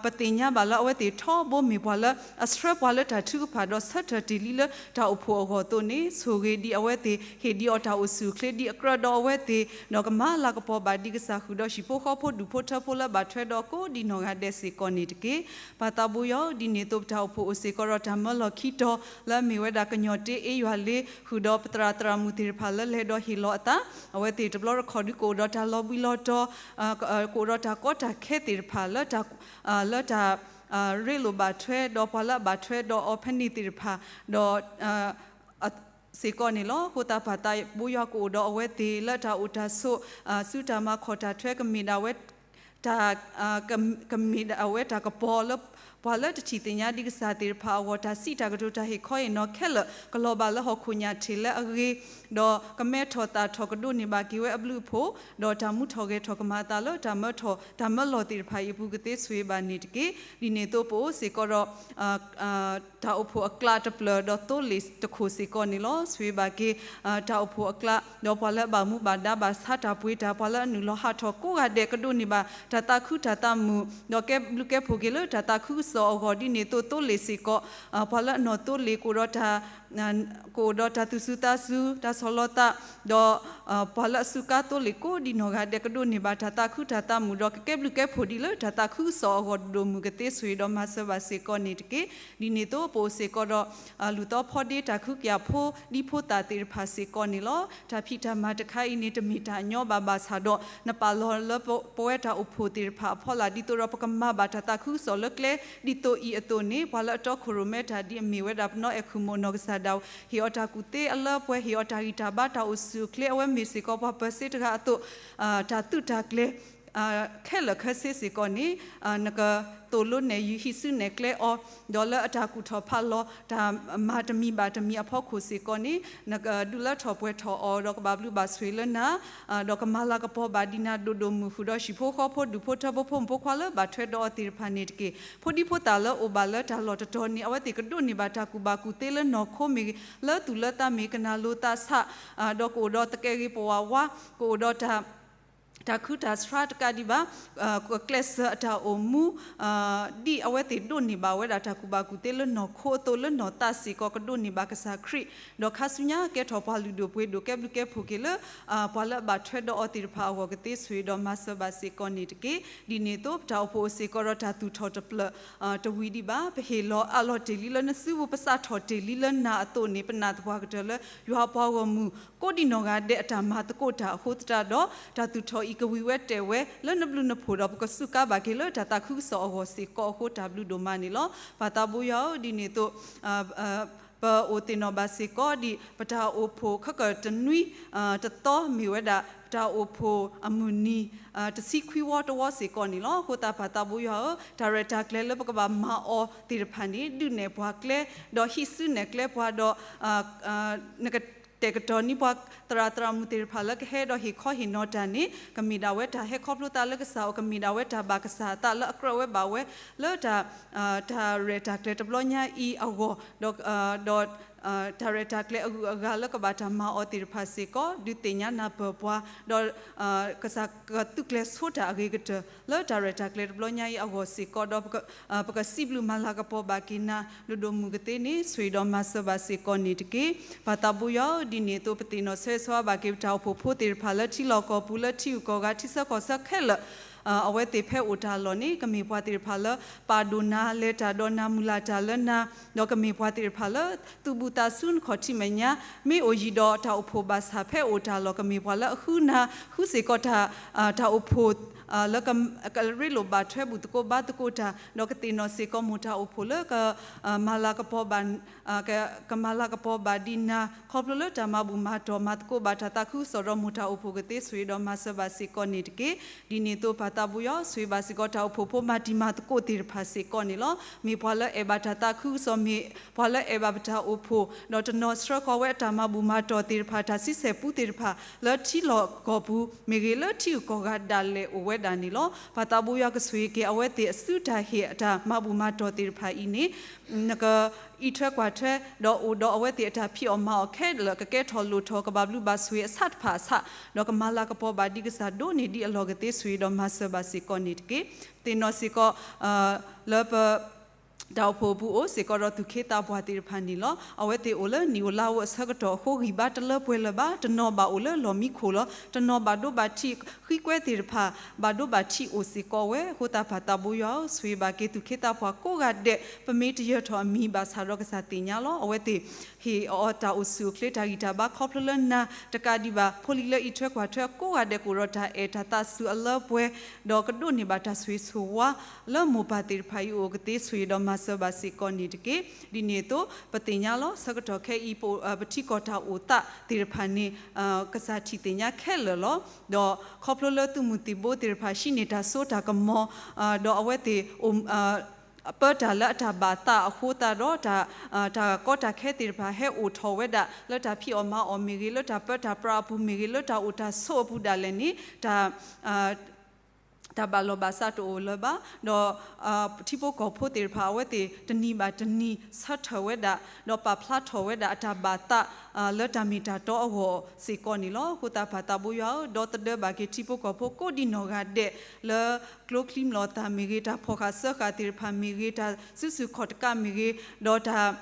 ပသ့ၣ်ညါဘၣ်လၢအဝဲသ့ၣ်ထီဘိမ့ၢ်ပှၤလၢအဆှၢပှၤလၢတၢ်ထုကဖၣ် ဒီးဆၢထၢၣ်တ့ၢ်လံလၢတၢ်အိၣ်ဖှိၣ်အဂီၢ်အသိးန့ၣ်, ဆိၣ်ဂ့ၤဒံးအဝဲသ့ၣ်, ဟ့ၣ်ဒံးအီၤတၢ်အိၣ်ဆူၣ်အိၣ်ချ့ဒံးအကြၢးဒီးအဝဲသ့ၣ်, ဒီးကမၤလၤကပီၤဘၣ်ဒံးကစၢ်ဃုာ်ဒီးဟံၣ်ဖိဃီဖိဒူၣ်ဖိထၢဖိလၢဘၣ်ထွဲဒီးကိးဒံးနီၢ်ဂၤဒဲးစ့ၢ်ကီးန့ၣ်တက့ၢ်. ပၢ်သးဘိယွၤဧၢ, ဒ်န့ၣ်အသိးပတၢ်အိၣ်ဖှိၣ်အိၣ်စ့ၢ်ကီးဒီးတၢ်မၢလီၢ်ခံတီၤ လၢအမ့ၢ်ဝဲဒၣ်ကညီၢ်တ့အ့ယွၤလ့ ဃုာ်ဒီးပသရၣ်သရၣ်မုၣ်သ့ၣ်တဖၣ်လၢလဲၤဒီးဟ့ၣ်လီၤအသး, အဝဲသ့ၣ်တဘျီတခီၣ်ဒုးကအိၣ်ဒီးတၢ်လီၤဘှံးလီၤတီၤ, ကအိၣ်ဒီးတၢ်ကီတၢ်ခဲသ့ၣ်တဖၣ် လၢတၢ် လၢတၢ် ရ့လိာ်ဘၣ်ထွဲဒီးပှၤလၢအဘၣ်ထွဲဒီးအီၤဖဲန့ၣ်သ့ၣ်တဖၣ်, ဒီး စ့ၢ်ကီးန့ၣ်လီၤ. အဃိသတးပၢ်သးဘိယွၤကအိၣ်ဒီးအဝဲသ့ၣ်လၢတၢ်အိၣ်တၢ်ဆိး, စုတၢ်မၤခီၣ်တၢ်ထွဲ ကမ့ၢ်ဒၣ်ဝဲ တၢ် ကမ့ၢ်ဒၣ်ဝဲတၢ်ကပီၤလၢ ပှၤလၢတထံၣ်သ့ၣ်ညါဒံးကစၢ်သ့ၣ်တဖၣ်အဂီၢ် တၢ်စံးတၢ်ကတိၤတၢ်ဟ့ၣ်ခီဟ့ၣ်နီၤခဲလၢာ် ကလီၤဘၣ်လၢဟီၣ်ခိၣ်ညၣ်ထံးလၢအဂ့ၤ, ဒီးကမဲထီၣ်သၣ်ထီၣ်ကဒိးန့ၢ်ဘၣ်က့ၤဝဲအဘျုးအဖှိၣ်, ဒီးတၢ်မူထီၣ်ဂဲၤထီၣ်ကမၤအသးလၢတၢ်မၢထီၣ် တၢ်မၢလီၤသ့ၣ်တဖၣ်အံၤအပူၤကသ့ ဆိၣ်ဂ့ၤဘၣ်န့ၣ်တက့ၢ်. ဒ်န့ၣ်အသိးပအိၣ်စ့ၢ်ကီးဒီး တၢ်အိၣ်ဖှိၣ်အကျးတဖျၢၣ်ဒီးသိလ့ၣ်တခိၣ်စ့ၢ်ကီးန့ၣ်လီၤ. ဆိၣ်ဂ့ၤဘၣ်က့ၤ တၢ်အိၣ်ဖှိၣ်အကျး ဒီးပှၤလၢအဘၣ်မူဘၣ်ဒါဘၣ်ဆါတၢ်ပှ့ၤတၢ် ပှၤလၢအနုာ်လီၤဟးထီၣ်ကိးဂၤဒဲး ကဒိးန့ၢ်ဘၣ်တၢ်သးခုတၢ်သးမုာ် ဒီးကဲဘျုးကဲဖှိၣ်က့ၤလၢတၢ်သးခုကစီၣ်အဂီၢ် ဒ်န့ၣ်အသိးသိလ့ၣ်စ့ၢ်ကီး ပှၤလၢအနီၢ်သိလ့ၣ် ကအိၣ်ဒီးတၢ် ကအိၣ်ဒီးတၢ်သူၣ်စူၤသးစူၤ တၢ်ဆီၣ်လီၤသး ဒီး ပှၤလၢအစူးကါသိလ့ၣ်ကိးဒံးနီၢ်ဂၤဒဲး ကဒိးန့ၢ်ဘၣ်တၢ်သးခုတၢ်သးမုာ် ဒီးကကဲဘျုးကဲဖှိၣ်ဒံးလၢတၢ်သးခုကစီၣ်အဂီၢ် ဒိၣ်မုာ်ကသ့ ဆိၣ်ဂ့ၤဒီးမၤစၢၤဘၣ်စ့ၢ်ကီးန့ၣ်တက့ၢ်. ဒ်န့ၣ်အသိးပအိၣ်စ့ၢ်ကီးဒီး လုၢ်သီဖီဒ့တၢ်ခုကယာ်ဖိဒံဖိသၣ်သ့ၣ်တဖၣ်စ့ၢ်ကီးန့ၣ်လီၤ. တၢ်ဖံးတၢ်မၤတခါအံၤန့ၣ် တမ့ၢ်တၢ်ညီဘၣ် ဘၣ်ဆၣ်ဒီး နပာ်လီၤလၢပဝဲတၢ်အိၣ်ဖှိၣ်သ့ၣ်တဖၣ်အဖီလာ် ဒ်သိးဒီးပကမၤဘၣ်တၢ်သးခုကစီၣ်လၢကျဲ ဒ်သိးအံၤအသိးန့ၣ် ပှၤလၢအတီခိၣ်ရိၣ်မဲတၢ်ဒ်အမ့ၢ်ဝဲဒၣ်ပနီၢ်အဲၣ်ခိၣ်မုၣ်နီၢ်ကစၢ်ဒၣ်ဝဲ ဟ့ၣ်အီၤတၢ်ကူၣ်သ့အလၢပှဲၤ ဟ့ၣ်အီၤတၢ်ဂံၢ်တၢ်ဘါတၢ်အိၣ်ဆူၣ်အိၣ်ချ့ အဝဲမ့ၢ်စ့ၢ်ကီးပှၤပၢၤစ့တဂၤအသိး တၢ်သုးတၢ်ကျဲၤ ခဲလၢာ်ခဲဆ့စ့ၢ်ကီးန့ၣ် နကသိၣ်လိနဲၣ်ယုာ်ဟံးစုနဲၣ်ကျဲအီၤ ဒီးလၢအတၢ်ကူၣ်ထီၣ်ဖးလီၤ တၢ်မၤတမံၤဘၣ်တမံၤအဖီခိၣ်စ့ၢ်ကီးန့ၣ် နကဒုးလၢထီၣ်ပှဲၤထီၣ်အီၤ ဒီးကဘၣ်ဘျုးဘၣ်ဆိၣ်ဂ့ၤလၢနၤ ဒီးကမၤလၤကပီၤဘၣ်ဒံးနၤဒိၣ်ဒိၣ်မုၢ်ဃုာ်ဒီးဟံၣ်ဖိဃီဖိဒူၣ်ဖိထၢဖိဖိမုၣ်ဖိခွါလၢဘၣ်ထွဲဒီးအီၤသ့ၣ်တဖၣ်န့ၣ်တက့ၢ်. ဖိဒံဖိသၣ်လၢအိၣ်ဘၣ်လၢတၢ်လီၢ်တတီၤန့ၣ် အဝဲသ့ၣ်ကဒိးန့ၢ်ဘၣ်တၢ်ကူၣ်ဘၣ်ကူၣ်သ့လၢနီၢ်ခိမ့ၢ်ဂ့ၤ လၢသူၣ်လၢသးမ့ၢ်ကနၣ်လိၤသးဆး ဒီးကအိၣ်ဒီးသကဲးဂ့ၤပဝးဝါ ကအိၣ်ဒီးတၢ် တၢ်ခုတၢ်ဆှါတကးဒံးဘၣ် ကျဲးစၢးအတၢ်အိၣ်မူ ဒ်အဝဲသ့ၣ်ဒိးန့ၢ်ဘၣ်ဝဲဒၣ်တၢ်ကူၣ်ဘၣ်ကူၣ်သ့လၢနီၢ်ခိအသိး လၢနီၢ်သးစ့ၢ်ကီးကဒိးန့ၢ်ဘၣ်ကစၢ်ခရံာ်, ဒီးခါဆူညါကဲထီၣ်ပှၤလုၢ်ဒိၣ်ပှ့ၤဒိၣ် ကဲဘျုးကဲဖှိၣ်က့ၤလၢ ပှၤလၢအဘၣ်ထွဲဒီးအီၤသ့ၣ်တဖၣ်အဂီၢ်ကသ့ဆိၣ်ဂ့ၤဒီးမၤစၢၤဘၣ်စ့ၢ်ကီးန့ၣ်တက့ၢ်. ဒ်န့ၣ်အသိး ပတၢ်အိၣ်ဖှိၣ်အိၣ်စ့ၢ်ကီးဒီးတၢ်သူၣ်ထီၣ်တဖျၢၣ် တဝံၤဒံးဘၣ်. ပဟ့ၣ်လီၤအးလီၤတ့ၢ်လံလၢနစုပူၤ ပစးထီၣ်တ့ၢ်လံလၢနၤအသိးန့ၣ် ပနာ်သပှၢ်ကတၢၢ်လၢ ယွၤပှၤဂီၢ်မုၢ် ကိးဒံနီၢ်ဂၤဒဲးအတၢ်မၤသကိးတၢ်အဃိသတးဒီး တၢ်သူၣ်ထီၣ်အံၤကဝံၤဝဲတဲာ်ဝဲလၢနဘျုးနဖှိၣ်ဒီး ပကစူးကါဘၣ်က့ၤလၢတၢ်သးခုကစီၣ်အဂီၢ်စ့ၢ်ကီးအဃိ တၢ်ဘျုးဒိၣ်မးန့ၣ်လီၤ. ပၢ်သးဘိယွၤဧၢ, ဒ်န့ၣ်အသိး ပအိၣ်သ့ၣ်နီၣ်ဘၣ်စ့ၢ်ကီးဒ် ပတၢ်အိၣ်ဖှိၣ်ခဲကတနွံ တသီမ့ၢ်ဝဲဒၣ် ပတၢ်အိၣ်ဖှိၣ်အမုၢ်နံၤ တဆံခွံဝီတဝီစ့ၢ်ကီးန့ၣ်လီၤ. အဃိသတးပၢ်သးဘိယွၤဧၢ, တၢ်ရဲၣ်တၢ်ကျဲၤလၢပကဘၣ်မၤအီၤသ့ၣ်တဖၣ်န့ၣ် ဒုးနဲၣ်ပှၤကျဲ ဒီးဟံးစုနဲၣ်ကျဲပှၤဒီး နကတဲာ်ကတီၤန့ၢ်ပှၤသရၣ်သရၣ်မုၣ်သ့ၣ်တဖၣ်လၢကဟဲဒီးဟ့ၣ်ခီဟ့ၣ်နီၤတၢ်န့ၣ် ကမ့ၢ်ဒၣ်ဝဲတၢ်ဟဲခီဖျိသးလၢကစၢ်အအိၣ် ကမ့ၢ်ဒၣ်ဝဲတၢ်ဘၣ်ကစၢ်အသးလၢအကြၢးဝဲဘၣ်ဝဲလၢ တၢ်ရဲၣ်တၢ်ကျဲၤတဘျီညါအံၤအဂီၢ် ဒီး တၢ်ရဲၣ်တၢ်ကျဲၤအဂုၤအဂၤလၢကဘၣ်တၢ်မၤအီၤသ့ၣ်တဖၣ်စ့ၢ်ကီး ဒုးသ့ၣ်ညါနၢ်ပၢၢ်ပှၤ ဒီး ကစၢ်ကသုးကျဲၤဆိတၢ်အဂ့ၤကတၢၢ် လၢတၢ်ရဲၣ်တၢ်ကျဲၤတဘျီညါအံၤအဂီၢ်စ့ၢ်ကီး ဒီး ပကစံးဘျုးမၤလၤကပီၤဘၣ်က့ၤနၤ ဒိၣ်ဒိၣ်မုၢ်ကသ့န့ၣ် ဆိၣ်ဂ့ၤဒီးမၤစၢၤဘၣ်စ့ၢ်ကီးန့ၣ်တက့ၢ်. ပၢ်သးဘိယွၤဧၢ, ဒ်န့ၣ်အသိး ပသ့ၣ်နီၣ်ဆၢဂ့ၤဆၢဝါဘၣ်က့ၤ ပတၢ်အိၣ်ဖှိၣ်ဖိသ့ၣ်တဖၣ်လၢထံလီၢ်ကီၢ်ပူၤ လၢထံဂုၤကီၢ်ဂၤ ထံဆၢကီၢ်ဆၢခဲလၢာ် အဝဲသ့ၣ်ဖဲအိၣ်တၢ်လီၢ်န့ၣ် ကမ့ၢ်ပှၤသ့ၣ်တဖၣ်လၢ ပာ်ဒိၣ်နၤ လဲၤတၢ်ဒီးနၤ မုၢ်လၢ်တၢ်လၢနၤ ဒီးကမ့ၢ်ပှၤသ့ၣ်တဖၣ်လၢ သူၣ်ဘူၣ်သးစူၤနခီၣ်ထံးမဲာ်ညါ မ့ၢ်အိၣ်ယံၤဒီးတၢ်အိၣ်ဖှိၣ်ဘၣ်ဆၣ် ဖဲအိၣ်တၢ်လီၢ် ကမ့ၢ်ပှၤလၢအဃုနၤ ဃုစ့ၢ်ကီးတၢ် တၢ်အိၣ်ဖှိၣ် လၢကရ့လိာ်ဘၣ်ထွဲဘူၣ်သကိးဘါသကိးတၢ် ဒီးကသ့ၣ်နီၣ်စ့ၢ်ကီးမိၢ်တၢ်အိၣ်ဖှိၣ်လၢ မၤလၤကပီၤဘၣ် ကမၤလၤကပီၤဘၣ်ဒံးနၤ ခီဖျိလၢတၢ်မၤဘူၣ်မၤတီၢ် မၤသကိးဘၣ်တၢ်သးခုကစီၣ်ဒီးမိၢ်တၢ်အိၣ်ဖှိၣ်ကသ့ ဆိၣ်ဂ့ၤဒီးမၤစၢၤဘၣ်စ့ၢ်ကီးန့ၣ်တက့ၢ်. ဒ်န့ၣ်အသိးပၢ်သးဘိယွၤ ဆိၣ်ဂ့ၤဘၣ်စ့ၢ်ကီးတၢ်အိၣ်ဖှိၣ်ဖိမၤတံၤမၤသကိးသ့ၣ်တဖၣ်စ့ၢ်ကီးန့ၣ်လီၤ. မ့ၢ်ပှၤလၢအဲၣ်ဘၣ်တၢ်သးခုကစီၣ် မ့ၢ်ပှၤလၢအဲၣ်ဘၣ်ပတၢ်အိၣ်ဖှိၣ် ဒီးတနီၤဆှၢဃီၤဝဲအတၢ်မၤဘူၣ်မၤတီၢ်သ့ၣ်တဖၣ် တၢ်ဆံဆဲၣ်ပူသ့ၣ်တဖၣ် လၢထံလီၢ်ကီၢ်ပူၤ မ့ၢ်ဂ့ၤလၢထံဂုၤကီၢ်ဂၤဒၣ်လဲာ်အိၣ်ဝဲဒၣ်န့ၣ်လီၤ. ပၢ်သးဘိယွၤကဆိၣ်ဂ့ၤက့ၤ အဝဲသ့ၣ်အစုတၢ်ဟ့ၣ်အတၢ်မၤဘူၣ်မၤတီၢ်သ့ၣ်တဖၣ်အံၤန့ၣ် နကအံးထွဲကွၢ်ထွဲ ဒီးအိၣ်ဒီးအဝဲသ့ၣ်အတၢ်ဖံးအီၣ်မၤအီၣ်ခဲလၢာ် ကကဲထီၣ်လိၣ်ထီၣ် ကဘၣ်ဘျုးဘၣ်ဆိၣ်ဂ့ၤအဆၣ်တဖၣ်အဆၣ် ဒီးကမၤလၤကပီၤဘၣ်ဒံးကစၢ်ဒိးန့ၢ်ဒံးအလီၢ်ကသ့ ဆိၣ်ဂ့ၤဒီးမၤစၢၤဘၣ်စ့ၢ်ကီးန့ၣ်တက့ၢ်. သ့ၣ်နီၣ်စ့ၢ်ကီး လၢပ တၢ်အိၣ်ဖှိၣ်အပူၤအိၣ်စ့ၢ်ကီးဒီးသူၣ်က့သးပှၢ်သ့ၣ်တဖၣ်န့ၣ်လီၤ. အဝဲသ့ၣ်အိၣ်လၢနံၣ်အိၣ်လါအိၣ်အဆၢကတီၢ်အဃိ ဂံၢ်ဘါတလၢပှဲၤလၢၤဘၣ်. တနီၤဘၣ်အိၣ်လၢလီၢ်မံခိၣ်လီၤ. တနီၤဘၣ်ဒိဘၣ်ထံး ဃံကွဲသ့ၣ်တဖၣ် ဘၣ်ဒိဘၣ်ထံးအိၣ်စ့ၢ်ကီးဝဲ. အဃိသတးပၢ်သးဘိယွၤဧၢ, ဆိၣ်ဂ့ၤဘၣ်က့ၤသူၣ်က့သးပှၢ်ကိးဂၤဒဲး, ပမ့ၢ်တယၢၤထီၣ်အမံၤဘၣ်ဆၣ်ဒီးကစၢ်သ့ၣ်ညါလီၤ. အဝဲသ့ၣ် ဟ့ၣ်အီၤတၢ်အိၣ်ဆူၣ်အိၣ်ချ့တၢ်ဂံၢ်တၢ်ဘါခီဖျိလၢနၤတကးဒံးဘၣ်. ဖိလံၤလၢအံးထွဲကွၢ်ထွဲကိးဂၤဒဲးကအိၣ်ဒီးတၢ်အဲၣ်တၢ်သးစူၤအလၢပှဲၤ, ဒီးကဒိးန့ၢ်ဘၣ်တၢ်ဆိၣ်ဂ့ၤဆိၣ်ဝါ လၢမိၢ်ပၢ်သ့ၣ်တဖၣ်အံၤအိၣ်ကသ့ ဆိၣ်ဂ့ၤဒီးမၤစၢၤဘၣ်စ့ၢ်ကီးန့ၣ်တက့ၢ်. ဒ်န့ၣ်အသိး ပသ့ၣ်ညါလီၤ. ဆၢကတီၢ်ခဲအံၤ ပထံကီၢ်တၢ်အိၣ်သးသ့ၣ်တဖၣ်န့ၣ် ကစၢ်ထံၣ်သ့ၣ်ညါခဲလၢာ်လီၤ. ဒီးခီဖျိလၢသုးမုၢ်သံၣ်ဘိသ့ၣ်တဖၣ် ဟံးန့ၢ်တၢ်စိတၢ်ကမီၤ ဒီးအဝဲသ့ၣ် ပၢတၢ်လၢအတၢ်ဘၣ်သးအဃိသတးဒီး တၢ်ကီတၢ်ခဲသ့ၣ်တဖၣ် ဟဲအိၣ်ထီၣ်ဝဲဒၣ် လၢတၢ်ဖံးအီၣ်မၤအီၣ်မ့ၢ်ဂ့ၤ, လၢတၢ်ပၢတၢ်ပြးအပူၤမ့ၢ်ဂ့ၤ, လၢတၢ်အိၣ်တၢ်ဆိးအပူၤဒၣ်လဲာ်န့ၣ် တၢ် တၢ်ဘၣ်လီၢ်ဘၣ်စးတအိၣ်လၢၤဘၣ်. ဒီးထံဖိကီၢ်ဖိသ့ၣ်တဖၣ် အဝဲသ့ၣ်တနံၤဘၣ်တနံၤ ဆၢထၢၣ်ဝဲဒၣ် ဒီးပာ်ဖျါထီၣ်ဝဲဒၣ်အတၢ်ဘၣ်သး လၢတၢ်မ့ၢ်တၢ်တီအဂီၢ်စ့ၢ်ကီးန့ၣ်လီၤ. အဃိသတးပၢ်သးဘိယွၤဧၢ, ဒီသဒၢဘၣ်က့ၤထံဖိကီၢ်ဖိကိးဒံနီၢ်ဂၤဒဲး လၢကျိချံမျိာ်သၣ်မ့ၢ်ဂ့ၤ, တၢ်ဖီၣ်ဃာ်စၢဃာ်သ့ၣ်တဖၣ်မ့ၢ်ဂ့ၤ, တၢ်စုဆူၣ်ခီၣ်တကးမ့ၢ်ဂ့ၤ, ဒီးတၢ်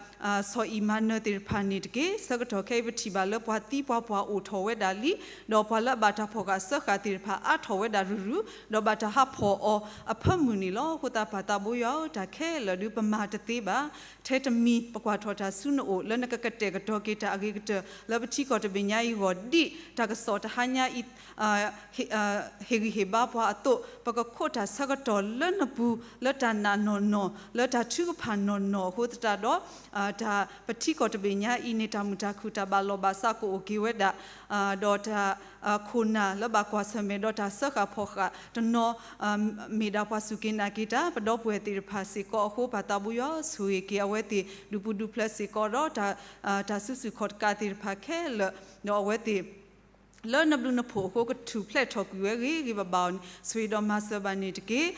ဆီၣ်အံၣ်မၤနၢၤသ့ၣ်တဖၣ်န့ၣ်တက့ၢ်. ဆၢကတီၢ်ခဲအံၤပထံၣ်ဘၣ်လၢပှၤသံပှၤပှၢ်အိၣ်ထီၣ်ဝဲဒၣ်လံ, ဒီးပှၤလၢအဘၣ်တၢ်ဖီၣ်ဃာ်စၢဃာ်သ့ၣ်တဖၣ်အါထီၣ်ဝဲဒၣ်ရုၢ်ရုၢ်, ဒီးဘၣ်တၢ်ဟးဖီၣ်အီၤအဖၢမုၢ်န့ၣ်လီၤ. အဃိသတးပၢ်သးဘိယွၤဧၢ, တၢ်ခဲလၢာ်ဒုးပမၤတသ့ဘၣ်. ထဲတမံၤပကွၢ်ထီၣ်တၢ်ဆူနအိၣ် လၢနကကတဲာ်ကတီၤက့ၤတၢ်အဂ့ၤကတၢၢ် လၢပထံကီၢ်တဘ့ၣ်ညါအံၤအဂီၢ် ဒ်တၢ်ကစီၣ်တဟါညါအံၤ ဟ့ၣ်ဂံၢ်ဟ့ၣ်ဘါပှၤအသိး, ပကခိးတၢ်ဆၢကတီၢ်လၢနပူၤ လၢတၢ်နာ်နီၢ်နီၢ် လၢတၢ်ထုကဖၣ်နီၢ်နီၢ်အဃိသတးဒီး တၢ်ပထံကီၢ်တဘ့ၣ်ညါအံၤန့ၣ် တၢ်မုာ်တၢ်ခုၣ်တၢ်ဘၣ်လီၢ်ဘၣ်စးကအိၣ်က့ၤဝဲဒၣ်, ဒီးတၢ်ခိၣ်နၢ်လၢဘၣ်ကွၢ်ဆၢၣ်မဲာ်ဒီးတၢ်စၢဃာ်ဖီၣ်ဃာ်တနီၤ မ့ၢ်ဒၣ်ပှၤစူၢ်က့ၤနာ်က့ၤတၢ် ပဒီပုၢ်ဝဲၢ်သ့ၣ်တဖၣ်စ့ၢ်ကီးအဃိ ပၢ်သးဘိယွၤဆိၣ်ဂ့ၤက့ၤအဝဲသ့ၣ် ဒုးပူၤဒုးဖျဲးစ့ၢ်ကီးဒီး တၢ်စုဆူၣ်ခီၣ်တကးသ့ၣ်တဖၣ်ခဲလၢာ် ဒီးအဝဲသ့ၣ် လၢနဘျုးနဖှိၣ်အဃိ ကထူၣ်ဖျဲးထီၣ်ကွံာ်ဝဲဂ့ၤဂ့ၤဘၣ်ဘၣ်အီၤန့ၣ် ဆိၣ်ဂ့ၤဒီးမၤစၢၤဘၣ်န့ၣ်တက့ၢ်.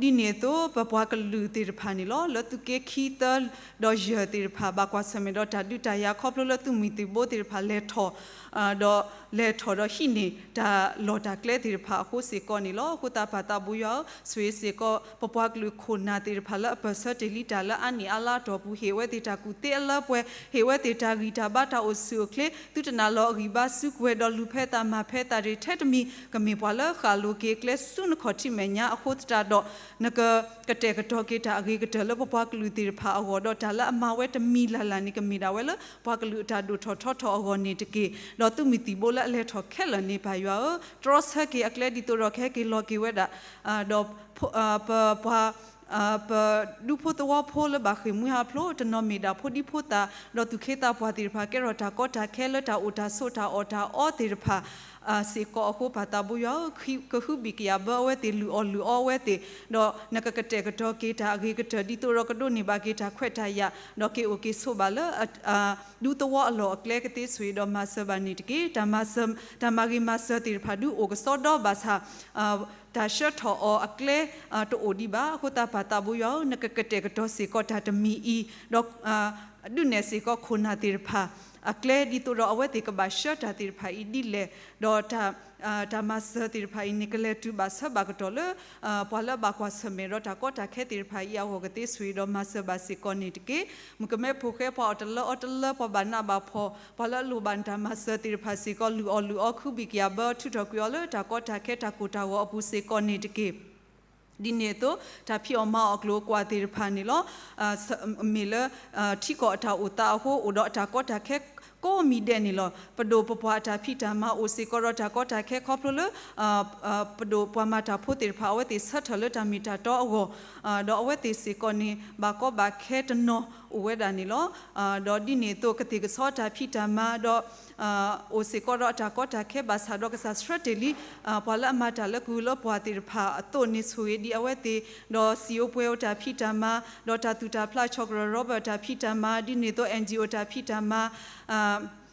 ဒီးဒ်န့ၣ်အသိး ပပှၤကလုာ်သ့ၣ်တဖၣ်န့ၣ်လီၤ. လၢသုးက့ခံ သၢ ဒီးယဲၢ်သ့ၣ်တဖၣ် ဘၣ်ကွၢ်ဆၢၣ်မဲာ်ဒီးတၢ်ဒုးတၢ်ယၤ ခီဖျိလၢသုးမုၢ်သံၣ်ဘိသ့ၣ်တဖၣ်လဲၤထီၣ် ဒီးလဲၤထီၣ်ဒီးဟံးန့ၢ်တၢ်လီၢ်တၢ်ကျဲသ့ၣ်တဖၣ်အဃိစ့ၢ်ကီးန့ၣ်လီၤ. အဃိသတးပၢ်သးဘိယွၤဧၢ, ဆိၣ်ဂ့ၤစ့ၢ်ကီး ပပှၤကလုာ်ခိၣ်နၢ်သ့ၣ်တဖၣ်လၢအပၢၢ်ဆၢတ့ၢ်လံတၢ်လၢအါနံၣ်အါလါအတီၢ်ပူၤ, ဟ့ၣ်ဝဲသ့ၣ်တၢ်ကူၣ်သ့အလၢပှဲၤ, ဟ့ၣ်ဝဲသ့ၣ်တၢ်ဂံၢ်တၢ်ဘါတၢ်အိၣ်ဆူၣ်အိၣ်ချ့, သုတနာ်လီၤအဂံၢ်ဘါစုကဝဲၤဒီးလူၤဖဲသးမၤဖဲသးတ့ၢ်ထဲတမံၤ, ကမ့ၢ်ပှၤလၢဃၣ်လိၤက့ၤအကျဲဆူနခီၣ်ထံးမဲာ်ညါအဃိသတးဒီး နကကတဲာ်ကတီၤက့ၤတၢ်အဂ့ၤကတၢၢ်လၢပပှၤကလုာ်သ့ၣ်တဖၣ်အဂီၢ် ဒီးတၢ်လၢအမၤဝဲတမံၤလၢ်လၢ်န့ၣ် ကမ့ၢ်ဒၣ်ဝဲလၢပှၤကလုာ်အတၢ်ဒိၣ်ထီၣ်ထီထီၣ်အဂီၢ်န့ၣ်တက့ၢ်. ဒီးသုးမုၢ်သံၣ်ဘိလၢအလဲၤထီၣ်ခဲလၢာ်န့ၣ် ပၢ်ယွၤဧၢ, တြီဆၢက့ၤအကျဲဒ်သိးဒီးကဟဲက့ၤလီၤက့ၤဝဲဒၣ်, ဒီးပပှၤ ပဒူဖိသဝီဖိလၢဘၣ်ဃ့ၢ်မှံဟးဖျိး တနီၤမ့ၢ်ဒၣ်ဖိဒံဖိသၣ် ဒီးသူၣ်က့သးပှၢ်သ့ၣ်တဖၣ် ကဲထီၣ်တၢ်ကီတၢ်ခဲလၢတၢ်အိၣ်တၢ်ဆိးတၢ်အီၣ်တၢ်အီသ့ၣ်တဖၣ် စ့ၢ်ကီးအဃိ ပၢ်သးဘိယွၤဧၢ, ကဟုဘံၣ်ကယာ်ဘၢအဝဲသ့ၣ် လုၢ်အီၣ်လုၢ်အီအဝဲသ့ၣ်, ဒီးနကကတဲာ်ကတီၤက့ၤတၢ်အဂ့ၤကတၢၢ် ဒ်သိးဒီးကဒိးန့ၢ်ဘၣ်က့ၤတၢ်ခွဲးတၢ်ယာ် ဒီးက့ၤအိၣ်က့ၤဆိးဘၣ်လၢ ဒူသဝီအလီၢ်အကျဲကသ့ ဆိၣ်ဂ့ၤဒီးမၤစၢၤဘၣ်န့ၣ်တက့ၢ်. တၢ်မၤစၢၤ တၢ်မၤဂ့ၤမၤစၢၤသ့ၣ်တဖၣ်ဒုးအိၣ်ကစီဒီဘၣ်ဆၣ် တၢ်ဆှၢထီၣ်အီၤအကျဲ တအိၣ်ဒံးဘၣ်. အဃိသတးပၢ်သးဘိယွၤဧၢ, နကကတဲာ်ကတီၤစ့ၢ်ကီးတၢ်တမံၤအံၤ, ဒီး ဒုးနဲၣ်စ့ၢ်ကီးခိၣ်နၢ်သ့ၣ်တဖၣ်အကျဲ ဒ်သိးဒီးအဝဲသ့ၣ်ကဘၣ်ဆှၢတၢ်သ့ၣ်တဖၣ်အံၤဒ်လဲၣ်, ဒီး တၢ်မၤစၢၤသ့ၣ်တဖၣ်အံၤန့ၣ် ကလဲၤတုၤဘၣ်ဆၢဘၣ်ကတီၢ်လၢ ပှၤလၢအဘၣ်ကွၢ်ဆၢၣ်မဲာ်ဒီးတၢ်ကီတၢ်ခဲသ့ၣ်တဖၣ်အံၤအဂီၢ်ကသ့ ဆိၣ်ဂ့ၤဒီးမၤစၢၤဘၣ်စ့ၢ်ကီးန့ၣ်တက့ၢ်. မုၣ်ကမဲဖိဃဲ ပှၤအီၣ်တလၢအီတလၢ ပှၤဘၣ်နးဘၣ်ဖှီၣ် ပှၤလၢအလိၣ်ဘၣ်နတၢ်မၤစၢၤသ့ၣ်တဖၣ်စ့ၢ်ကီး လုၢ်အီၣ်လုၢ်အီ ကဟုဘံၣ်ကယာ်ဘၢ ထုးထီၣ်ကွံာ်အီၤလၢတၢ်ကီတၢ်ခဲတၢ်ကိၢ်တၢ်ဂီၤအပူၤစ့ၢ်ကီးန့ၣ်တက့ၢ်. ဒ်န့ၣ်အသိး တၢ်ဖံးအီၣ်မၤအီၣ်အကျိၤအကွာ်သ့ၣ်တဖၣ်န့ၣ်လီၤ. မ့ၢ်လၢ ထံကီၢ်အတၢ်အိၣ်သးအဃိ အိၣ်ဒီးအတၢ်ကီတၢ်ခဲကိးမံၤဒဲးန့ၣ်လီၤ. ပဒိၣ်ပပှၢ်အတၢ်ဖံးတၢ်မၤအိၣ်စ့ၢ်ကီးဒီးတၢ်ကီတၢ်ခဲခီဖျိလၢ ပဒိၣ်ပှၤမၤတၢ်ဖိသ့ၣ်တဖၣ် အဝဲသ့ၣ်ဆၢထၢၣ်လၢတၢ်မ့ၢ်တၢ်တီအဂီၢ်, ဒီးအဝဲသ့ၣ်စ့ၢ်ကီးန့ၣ် ဘၣ်ကီဘၣ်ခဲတနီၤအိၣ်ဝဲဒၣ်န့ၣ်လီၤ. ဒီးဒ်န့ၣ်အသိး ကသ့ၣ်ကဆီအတၢ်ဖံးတၢ်မၤဒီး အိၣ်စ့ၢ်ကီးဒီးအတၢ်ကီတၢ်ခဲဘၣ်ဆၣ်ဒီး ကစၢ်ဆှၢတ့ၢ်လံ ပှၤလၢအမၤတၢ်လၢကုၢ်လၢပှၢ်သ့ၣ်တဖၣ်အသိးန့ၣ် ဆိၣ်ဂ့ၤဒံးအဝဲသ့ၣ်, ဒီးစံၣ်အိၣ်ပှဲၤအိၣ်တၢ်ဖံးတၢ်မၤ, ဒီးတၢ်သူၣ်တၢ်ဖျး ဆီၣ်ကရၢၢ် Robert အတၢ်ဖံးတၢ်မၤ, ဒ်န့ၣ်အသိး NGO တၢ်ဖံးတၢ်မၤ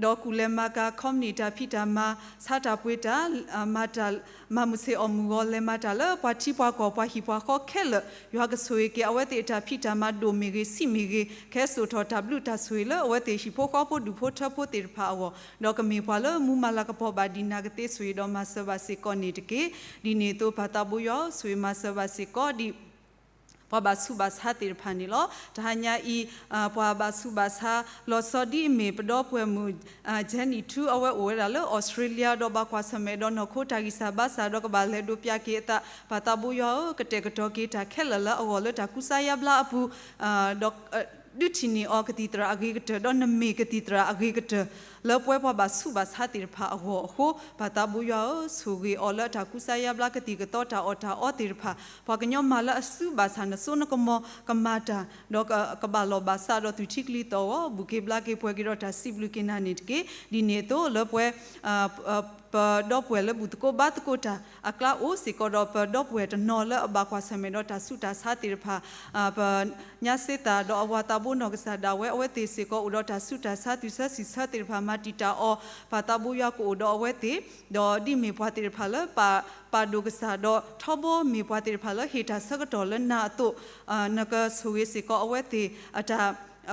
ဒီးကူၣ်လဲၤမၤကၤ ခီမနံၣ် တၢ်ဖံးတၢ်မၤ, ဆါတၢ်ပှ့ၤတၢ်, မၤတၢ်, မၤမုၢ်ဆ့ၣ်အီၣ်မုၢ်ဂီၤ လဲၤမၤတၢ်လၢပှၤထံပှၤကီၢ် ပှၤဟံၣ်ပှၤဃီခဲလၢာ်, ယွၤကဆိၣ်ဂ့ၤက့ၤအဝဲသ့ၣ်အတၢ်ဖံးတၢ်မၤ ဒိၣ်မ့ၢ်ဂ့ၤ ဆံးမ့ၢ်ဂ့ၤ, ကဟဲစိာ်ထီၣ်တၢ်ဘျုးတၢ်ဆိၣ်ဂ့ၤလၢအဝဲသ့ၣ်ဟံၣ်ဖိဃီဖိဒူၣ်ဖိထၢဖိသ့ၣ်တဖၣ်အဂီၢ်, ဒီးကမ့ၢ်ပှၤလၢမူမၤလၤကပီၤဘၣ်ဒံးနၤကသ့ ဆိၣ်ဂ့ၤဒီးမၤစၢၤဘၣ်စ့ၢ်ကီးန့ၣ်တက့ၢ်. ဒ်န့ၣ်အသိး ပၢ်သးဘိယွၤ ဆိၣ်ဂ့ၤမၤစၢၤဘၣ်စ့ၢ်ကီးဒ် ပှၤဘၣ်ဆူးဘၣ်ဆါသ့ၣ်တဖၣ်န့ၣ်လီၤ. တဟါညါအံၤ ပှၤဘၣ်ဆူးဘၣ်ဆါ လီၤဆီဒ်အမ့ၢ်ပဒီပုၢ်ဝဲၢ်မုၣ် Jenny Thu အဝဲအိၣ်ဝဲဒၣ်လၢ Australia ဒီးဘၣ်ကွၢ်ဆၢၣ်မဲာ်ဒီးနီၢ်ခိတၢ်ဂံၢ်စၢ်ဘါစၢ်ဒီးကဘၣ်လဲၤဒိးပျးက့ၤအသး ပၢ်သးဘိယွၤဧၢ, ကတဲာ်ကတီၤက့ၤတၢ်ခဲလၢာ်လၢအဂီၢ်လၢတၢ်ကူစါယါဘျါအပူၤ, ဒီး ဒုးထံၣ်န့ၢ်အီၤကသံၣ်သရၣ်အဂ့ၤကတၢၢ် ဒီးနမ့ၢ်ကသံၣ်သရၣ်အဂ့ၤကတၢၢ် လၢပဝဲပှၤဘၣ်ဆူးဘၣ်ဆါသ့ၣ်တဖၣ်အဂီၢ်အဃိ ပၢ်သးဘိယွၤဧၢ, ဆိၣ်ဂ့ၤအီၤလၢအတၢ်ကူစါယါဘျါကသံၣ်ကသီတၢ်အီၣ်တၢ်အီသ့ၣ်တဖၣ်, ပှၤကညီမၤလၢအစုဘၣ်ဆၣ် နစိနကမီၤကမၤတၢ် ဒီးကဘၣ်လီၢ်ဘၣ်စးဒီးသူၣ်ထံကလံၤသီၣ်ဂီၤ ဘုၣ်က့ၤဘျါက့ၤပှဲၤက့ၤဒီးတၢ်စံးဘျုးက့ၤနၤန့ၣ်တက့ၢ်. ဒ်န့ၣ်အသိးလၢပဝဲ ပဒီပုၢ်ဝဲၢ်လၢဘူၣ်သကိးဘါသကိးတၢ်အကျါအိၣ်စ့ၢ်ကီးဒီး ပဒီပုၢ်ဝဲၢ်တနီၤလၢအဘၣ်ကွၢ်ဆၢၣ်မဲာ်ဒီးတၢ်ဆူးတၢ်ဆါသ့ၣ်တဖၣ်, ပညါစ့သးဒီးအဝၤသးဘိနီၢ်ကစၢ်ဒၣ်ဝဲ အဝဲသ့ၣ်စ့ၢ်ကီးအိၣ်ဒီးတၢ်ဆူးတၢ်ဆါ သူၣ်ဆၢစံၣ်ဆၢသ့ၣ်တဖၣ် မၤတံာ်တာ်အီၤ, ပၢ်သးဘိယွၤကအိၣ်ဒီးအဝဲသ့ၣ်, ဒီးဒ်မ့ၢ်ပှၤသ့ၣ်တဖၣ်လၢ ပာ်ဒိၣ်ကစၢ်ဒီးထီဘိ မ့ၢ်ပှၤသ့ၣ်တဖၣ်လၢဟ့ၣ်တၢ်ဆၢကတီၢ်လၢနၤအသိး, နကဆိၣ်ဂ့ၤစ့ၢ်ကီးအဝဲသ့ၣ်အတၢ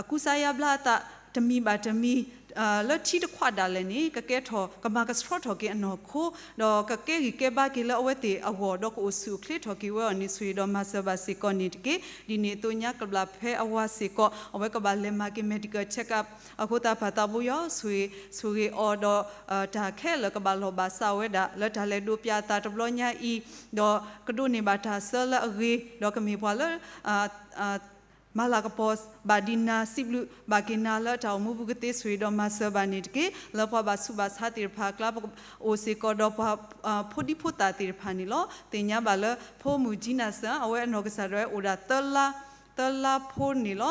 ်ကူစါယါဘျါအသး တမံၤဘၣ်တမံၤ လၢထံတခွးဒၣ်လဲာ်န့ၣ် ကကဲထီၣ် ကမၤကဆှီထီၣ်က့ၤအနီၢ်ခိ, ဒီးကကဲဂံၢ်ကဲဘါက့ၤလၢအဝဲသ့ၣ်အဂီၢ် ဒီးကအိၣ်ဆူၣ်အိၣ်ချ့ထီၣ်က့ၤဝဲအီၤန့ၣ် ဆိၣ်ဂ့ၤဒီးမၤစၢၤဘၣ်စ့ၢ်ကီးန့ၣ်တက့ၢ်. ဒ်န့ၣ်အသိးညါကဘျၣ်ဖဲအဝၤစ့ၢ်ကီး အဝဲကဘၣ်လဲၤမၤက့ၤ medical check up အဃိသတးပၢ်သးဘိယွၤ ဆိၣ်ဂ့ၤအီၤဒီး တၢ်ခဲလၢာ်ကဘၣ်လီၢ်ဘၣ်စးဝဲဒၣ် လၢတၢ်လဲၤဒိးပျးအသးတဘျီညါအံၤ, ဒီးကဒိးန့ၢ်ဘၣ်တၢ်ဆၢလၢအဂ့ၤ, ဒီးကမ့ၢ်ပှၤလၢ မၤလၤကပီၤဘၣ်ဒံးနၤ စံးဘျုးဘၣ်က့ၤနၤလၢတၢ်အိၣ်မူပူၤကသ့ ဆိၣ်ဂ့ၤဒီးမၤစၢၤဘၣ်န့ၣ်တက့ၢ်. လၢပှၤဘၣ်ဆူးဘၣ်ဆါသ့ၣ်တဖၣ်အကျါ ပအိၣ်စ့ၢ်ကီးဒီးပှၤဖိဒံဖိသၣ်သ့ၣ်တဖၣ်န့ၣ်လီၤ. သ့ၣ်ညါဘၣ်လၢဖိမုၣ် Gina Sun အဝဲအနီၢ်ကစၢ်ဒၣ်ဝဲအိၣ်ဒၣ်သၢလါ, သၢ သၢလါဖိန့ၣ်လီၤ.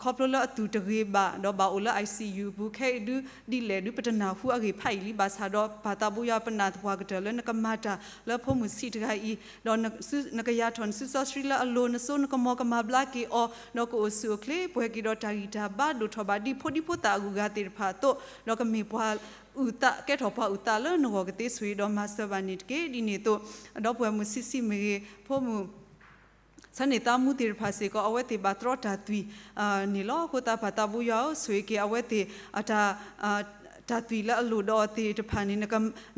ခီဖျိလၢအသူၣ်တဂ့ၤဘၣ် ဒီးဘၣ်အိၣ်လၢ I C U အပူၤ ခဲအံၤဒုး ဒ်လဲၣ်ဒုး ပတနၢ်ဟူအဂ့ၢ်ဖးအံၤလံ. ဘၣ်ဆၣ်ဒီး ပၢ်သးဘိယွၤ ပနာ်သပှၢ်ကတၢၢ်လၢနကမၤတၢ်လၢဖိမုၣ်ဆံးတဂၤအံၤ, ဒီးနကယၤထီၣ်နစုစီဆှံလၢအလိၤ, နစိနကမီၤကမၤဘျါက့ၤအီၤ, ဒီးကအိၣ်ဆူၣ်အိၣ်ချ့ ပှဲၤက့ၤဒီးတၢ်ဂံၢ်တၢ်ဘါ ဒိၣ်ထီၣ်ဘၣ်ဒ်ဖိဒံဖိသၣ်အဂုၤအဂၤသ့ၣ်တဖၣ်အသိး, ဒီးကမ့ၢ်ပှၤအုၣ်သး ကဲထီၣ်ပှၤအုၣ်သးလၢနဂီၢ်ကသ့ ဆိၣ်ဂ့ၤဒီးမၤစၢၤဘၣ်န့ၣ်တက့ၢ်. ဒ်န့ၣ်အသိး ဒီပုၢ်ဝဲၢ်မုၣ်ဆံးဆံးမ့ၢ်ဂ့ၤ, ဖိမုၣ် ဆၢန့ၢ်သးမူသ့ၣ်တဖၣ်စ့ၢ်ကီး အဝဲသ့ၣ်ဘၣ်တြီတၢ်သွံၣ်န့ၣ်လီၤ. အဃိသတး ပၢ်သးဘိယွၤဧၢ, ဆိၣ်ဂ့ၤက့ၤအဝဲသ့ၣ် တၢ်သွံၣ်လၢအလိၣ်ဒီးအီၤသ့ၣ်တဖၣ်န့ၣ်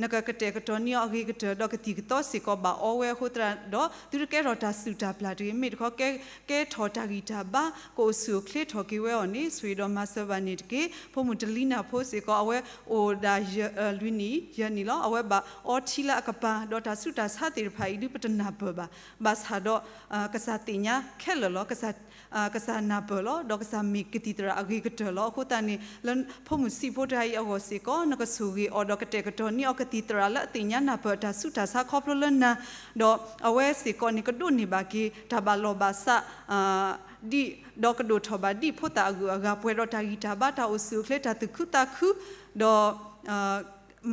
နကကတဲာ်ကတီၤန့ၢ်အီၤအဂ့ၤကတၢၢ် ဒီးကသံၣ်ကသီစ့ၢ်ကီးဘၣ်အီဝဲအဃိသတးဒီး သုတကဲထီၣ်တၢ်စူၢ်တၢ်ပျၢ်တဂ့ၤ, မ့ၢ်တခီ ကဲထီၣ်တၢ်ဂံၢ်တၢ်ဘါ ကအိၣ်ဆူၣ်အိၣ်ချ့ထီၣ်က့ၤဝဲအီၤန့ၣ် ဆိၣ်ဂ့ၤဒီးမၤစၢၤဘၣ်န့ၣ်တက့ၢ်. ဖိမုၣ်တလံနၢ်ဖိစ့ၢ်ကီး အဝဲအိၣ်ဒၣ်လွံၢ်နံၣ်ယဲၢ်နံၣ်လီၤ. အဝဲဘၣ်အီထံလၢအကပၤ ဒီးတၢ်ဆူးတၢ်ဆါသ့ၣ်တဖၣ်အံၤဒုး ပတနၢ်ပၢၢ်ဘၣ်. ဘၣ်ဆၣ်ဒီး ကစၢ်သ့ၣ်ညါခဲလၢာ်လီၤ. ကစၢ်နၢ်ပၢၢ်လီၤ. ဒီးကစၢ်မ့ၢ်ကသံၣ်သရၣ်အဂ့ၤကတၢၢ်လီၤ. အဃိသတးန့ၣ် လၢဖိမုၣ်ဆံးဖိတဂၤအံၤအဂီၢ်စ့ၢ်ကီး နကဆိၣ်ဂ့ၤအီၤ ဒီးကတဲာ်ကတီၤန့ၢ်အီၤ ကသံၣ်သရၣ်လၢအသ့ၣ်ညါနၢ်ပၢၢ် တၢ်ဆူးတၢ်ဆါခီဖျိလၢနၤ, ဒီးအဝဲစ့ၢ်ကီးန့ၣ် ကဒိးန့ၢ်ဘၣ်က့ၤ တၢ်ဘၣ်လီၢ်ဘၣ်စး ဒ် ဒီးကဒိၣ်ထီၣ်ဘၣ်ဒ်ဖိသၣ်အဂုၤအဂၤ ပှဲၤဒီးတၢ်ဂံၢ်တၢ်ဘါ တၢ်အိၣ်ဆူၣ်အိၣ်ချ့ တၢ်သူၣ်ခုသးခု, ဒီး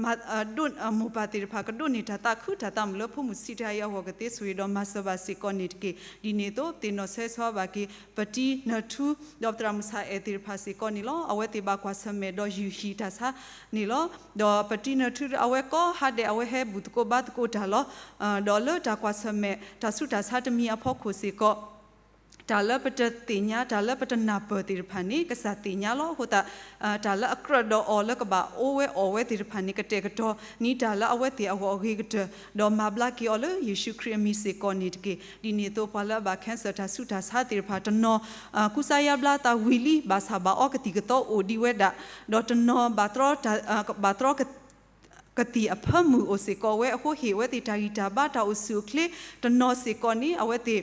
မိၢ်ပၢ်သ့ၣ်တဖၣ် ကဒိးန့ၢ်တၢ်သးခုတၢ်သးမုာ်လၢဖိမုၣ်ဆံးတဂၤအံၤအဂီၢ်ကသ့ ဆိၣ်ဂ့ၤဒီးမၤစၢၤဘၣ်စ့ၢ်ကီးန့ၣ်တက့ၢ်. ဒ်န့ၣ်အသိး ပသ့ၣ်နီၣ်ဆၢဆၢဘၣ်က့ၤ ပတံနၢၤထူ ဒီးပသရၣ်မုၣ်ဆၣ်အဲၣ်သ့ၣ်တဖၣ်စ့ၢ်ကီးန့ၣ်လီၤ. အဝဲသ့ၣ်ဘၣ်ကွၢ်ဆၢၣ်မဲာ်ဒီးယူၢ်ဟံၣ်တၢ်ဆါန့ၣ်လီၤ. ဒီးပတံနၢၤထူ အဝဲကိးဟါဒဲး အဝဲဟဲဘူၣ်သကိးဘါသကိးတၢ်လီၤ. ဒီးလၢတၢ်ကွၢ်ဆၢၣ်မဲာ် တၢ်ဆူးတၢ်ဆါတမံၤအဖီခိၣ်စ့ၢ်ကီး တၢ်လၢပတသ့ၣ်ညါ တၢ်လၢပတနၢ်ပၢၢ်သ့ၣ်တဖၣ်န့ၣ် ကစၢ်သ့ၣ်ညါလီၤ. အဃိသတး တၢ်လၢအကြၢးဒီးအီၤလၢကဘၣ်အိၣ်ဝဲအီၣ်ဝဲသ့ၣ်တဖၣ်န့ၣ် ကတဲာ်ကတီၤန့ၢ်တၢ်လၢအဝဲသ့ၣ်အဂီၢ်အဂ့ၤကတၢၢ် ဒီးမၤဘျါက့ၤအီၤလၢယ့ၣ်ၡူးခရံာ်အမံၤစ့ၢ်ကီးန့ၣ်တက့ၢ်. ဒ်န့ၣ်အသိး ပှၤလၢအဘၣ် cancer တၢ်ဆူးတၢ်ဆါသ့ၣ်တဖၣ် တနီၤ ကူစါယါဘျါသးဝံၤလံ ဘၣ်ဆၣ်ဘၣ်အီကသံၣ်ကသီအိၣ်ဒံးဝဲဒၣ်, ဒီးတနီၤ ဘၣ်တြီ ကသံၣ်အဖၢမုၢ်အိၣ်စ့ၢ်ကီးဝဲ အဃိဟ့ၣ်အဝဲသ့ၣ်တၢ်ဂံၢ်တၢ်ဘါ တၢ်အိၣ်ဆူၣ်အိၣ်ချ့, တနီၤစ့ၢ်ကီးန့ၣ် အဝဲသ့ၣ်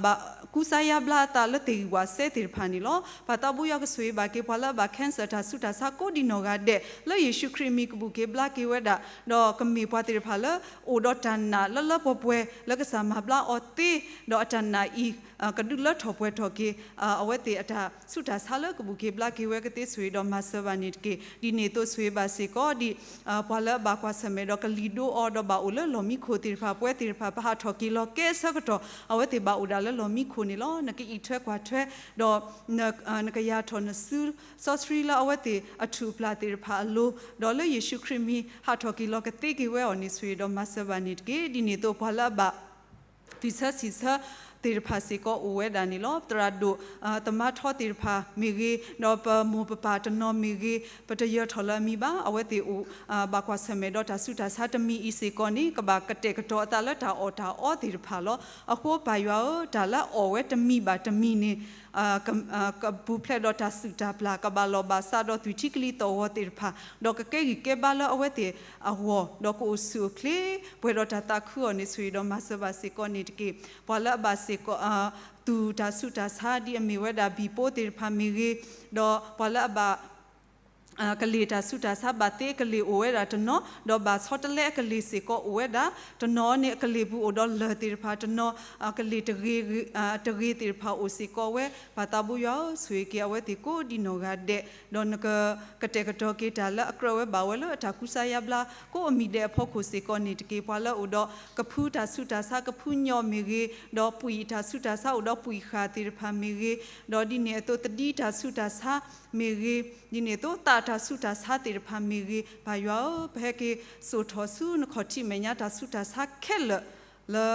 ဘၣ်ကူစါယါဘျါအသးလၢသ့ၣ်ဂံၢ်ဝးစဲသ့ၣ်တဖၣ်န့ၣ်လီၤ. ပၢ်သးဘိယွၤကဆိၣ်ဂ့ၤဘၣ်က့ၤ ပှၤလၢအဘၣ် cancer တၢ်ဆူးတၢ်ဆါကိးဒံနီၢ်ဂၤဒဲး လၢယ့ၣ်ၡူးခရံာ်အမံၤကဘူၣ်က့ၤဘျါက့ၤဝဲဒၣ်, ဒီးကမ့ၢ်ပှၤသ့ၣ်တဖၣ်လၢ အိၣ်ဒီးတၢ်နာ်လၢလၢပှဲၤပှဲၤ လၢကစၢ်မၤဘျါအီၤသ့, ဒီးအတၢ်နာ်အံၤ ကဒုးလၢထီၣ်ပှဲၤထီၣ်က့ၤ အဝဲသ့ၣ်အတၢ်ဆူးတၢ်ဆါလၢကဘူၣ်က့ၤဘျါက့ၤဝဲကသ့ ဆိၣ်ဂ့ၤဒီးမၤစၢၤဘၣ်န့ၣ်တက့ၢ်. ဒ်န့ၣ်အသိးဆိၣ်ဂ့ၤဘၣ်စ့ၢ်ကီးဒ် ပှၤလၢအဘၣ်ကွၢ်ဆၢၣ်မဲာ်ဒီးကလံၤဒိအီၤ ဒီးဘၣ်အိၣ်လၢလီၢ်မံခိၣ်သ့ၣ်တဖၣ် ပှၤသ့ၣ်တဖၣ် ပဟးထီၣ်က့ၤလီၤကဲအဆၢကတီၢ် အဝဲသ့ၣ်ဘၣ်အိၣ်ဒၣ်လၢလီၢ်မံခိၣ်န့ၣ်လီၤ. နကအံးထွဲကွၢ်ထွဲ ဒီး နကယၤထီၣ်နစုစီဆှံလၢအဝဲသ့ၣ်အထူၣ်အပျၢ်သ့ၣ်တဖၣ်အလိၤ, ဒီးလၢယ့ၣ်ၡူးခရံာ်မံၤ ဟးထီၣ်က့ၤလီၤကသ့က့ၤဝဲအီၤန့ၣ် ဆိၣ်ဂ့ၤဒီးမၤစၢၤဘၣ်န့ၣ်တက့ၢ်. ဒ်န့ၣ်အသိးပှၤလၢအဘၣ် သွံၣ်ဆၢဆံးဆၢသ့ၣ်တဖၣ်စ့ၢ်ကီးအိၣ်ဝဲဒၣ်န့ၣ်လီၤ. သရၣ်ဒိၣ် သမါထီသ့ၣ်တဖၣ်မ့ၢ်ဂ့ၤ, ဒီးပမိၢ်ပပၢ်တနီၤမ့ၢ်ဂ့ၤ, ပတယၢၤထီၣ်လၢအမံၤဘၣ်. အဝဲသ့ၣ်အိၣ် ဘၣ်ကွၢ်ဆၢၣ်မဲာ်ဒီးတၢ်ဆူးတၢ်ဆါတမံၤအံၤစ့ၢ်ကီးန့ၣ် ကဘၣ်ကတဲာ်ကတီၤအသးလၢတၢ်အီၣ်တၢ်အီသ့ၣ်တဖၣ်လီၤ. အဃိပၢ်ယွၤဧၢ, တၢ်လၢအအီၣ်ဝဲတမံၤဘၣ်တမံၤန့ၣ် ကပူၤဖျဲးဒီးတၢ်စုၣ်တၢ်ပျၢ် ကဘၣ်လီၤဘၣ်စးဒီးသွံၣ်ထံကလံၤသီၣ်ဂီၤသ့ၣ်တဖၣ်, ဒီးကကဲဂံၢ်ကဲဘါလၢအဝဲသ့ၣ်အဂီၢ်, ဒီးကအိၣ်ဆူၣ်အိၣ်ချ့ ပှဲၤဒီးတၢ်သးခုအီၤန့ၣ် ဆိၣ်ဂ့ၤဒီးမၤစၢၤဘၣ်စ့ၢ်ကီးန့ၣ်တက့ၢ်. ပှၤလၢအဘၣ်စ့ၢ်ကီး သူၣ်တၢ်ဆူးတၢ်ဆါ ဒ်အမ့ၢ်ဝဲဒၣ် ဘံၣ်ပိသ့ၣ်တဖၣ်မ့ၢ်ဂ့ၤ, ဒီးပှၤလၢအဘၣ် ကလ့ၢ်တၢ်ဆူးတၢ်ဆါ ဘၣ်သ့အကလ့ၢ်အိၣ်ဝဲဒၣ်တနီၤ, ဒီးဘၣ်ဆီတလဲအကလ့ၢ်စ့ၢ်ကီးအိၣ်ဝဲဒၣ်, တနီၤန့ၣ်အကလ့ၢ်ပူၤအိၣ်ဒီးလၢၢ်သ့ၣ်တဖၣ်, တနီၤ ကလ့ၢ်တဂ့ၤသ့ၣ်တဖၣ်အိၣ်စ့ၢ်ကီးဝဲ, ပၢ်သးဘိယွၤဧၢ, ဆိၣ်ဂ့ၤက့ၤအဝဲသ့ၣ်ကိးဒံနီၢ်ဂၤဒဲး, ဒီးနကကတဲာ်ကတီၤက့ၤတၢ်လၢအကြၢးဝဲဘၣ်ဝဲလၢအတၢ်ကူစါယါဘျါ ကိးအမံၤဒဲးအဖီခိၣ်စ့ၢ်ကီးန့ၣ်တက့ၢ်. ပှၤလၢအအိၣ်ဒီးကဖုတၢ်ဆူးတၢ်ဆါ ကဖုညီမ့ၢ်ဂ့ၤ, ဒီးပှံၢ်တၢ်ဆူးတၢ်ဆါအိၣ်ဒီးပှံၢ်ဃာ်သ့ၣ်တဖၣ်မ့ၢ်ဂ့ၤ, ဒီးဒ်န့ၣ်အသိးသဒံတၢ်ဆူးတၢ်ဆါမ့ၢ်ဂ့ၤ, ဒ်န့ၣ်အသိးသးတၢ်ဆူးတၢ်ဆါသ့ၣ်တဖၣ်မ့ၢ်ဂ့ၤ, ပၢ်ယွၤဧၢ, ပဟဲက့ၤစိာ်ထီၣ်ဆူနခီၣ်ထံးမဲာ်ညါတၢ်ဆူးတၢ်ဆါခဲလၢာ် လၢ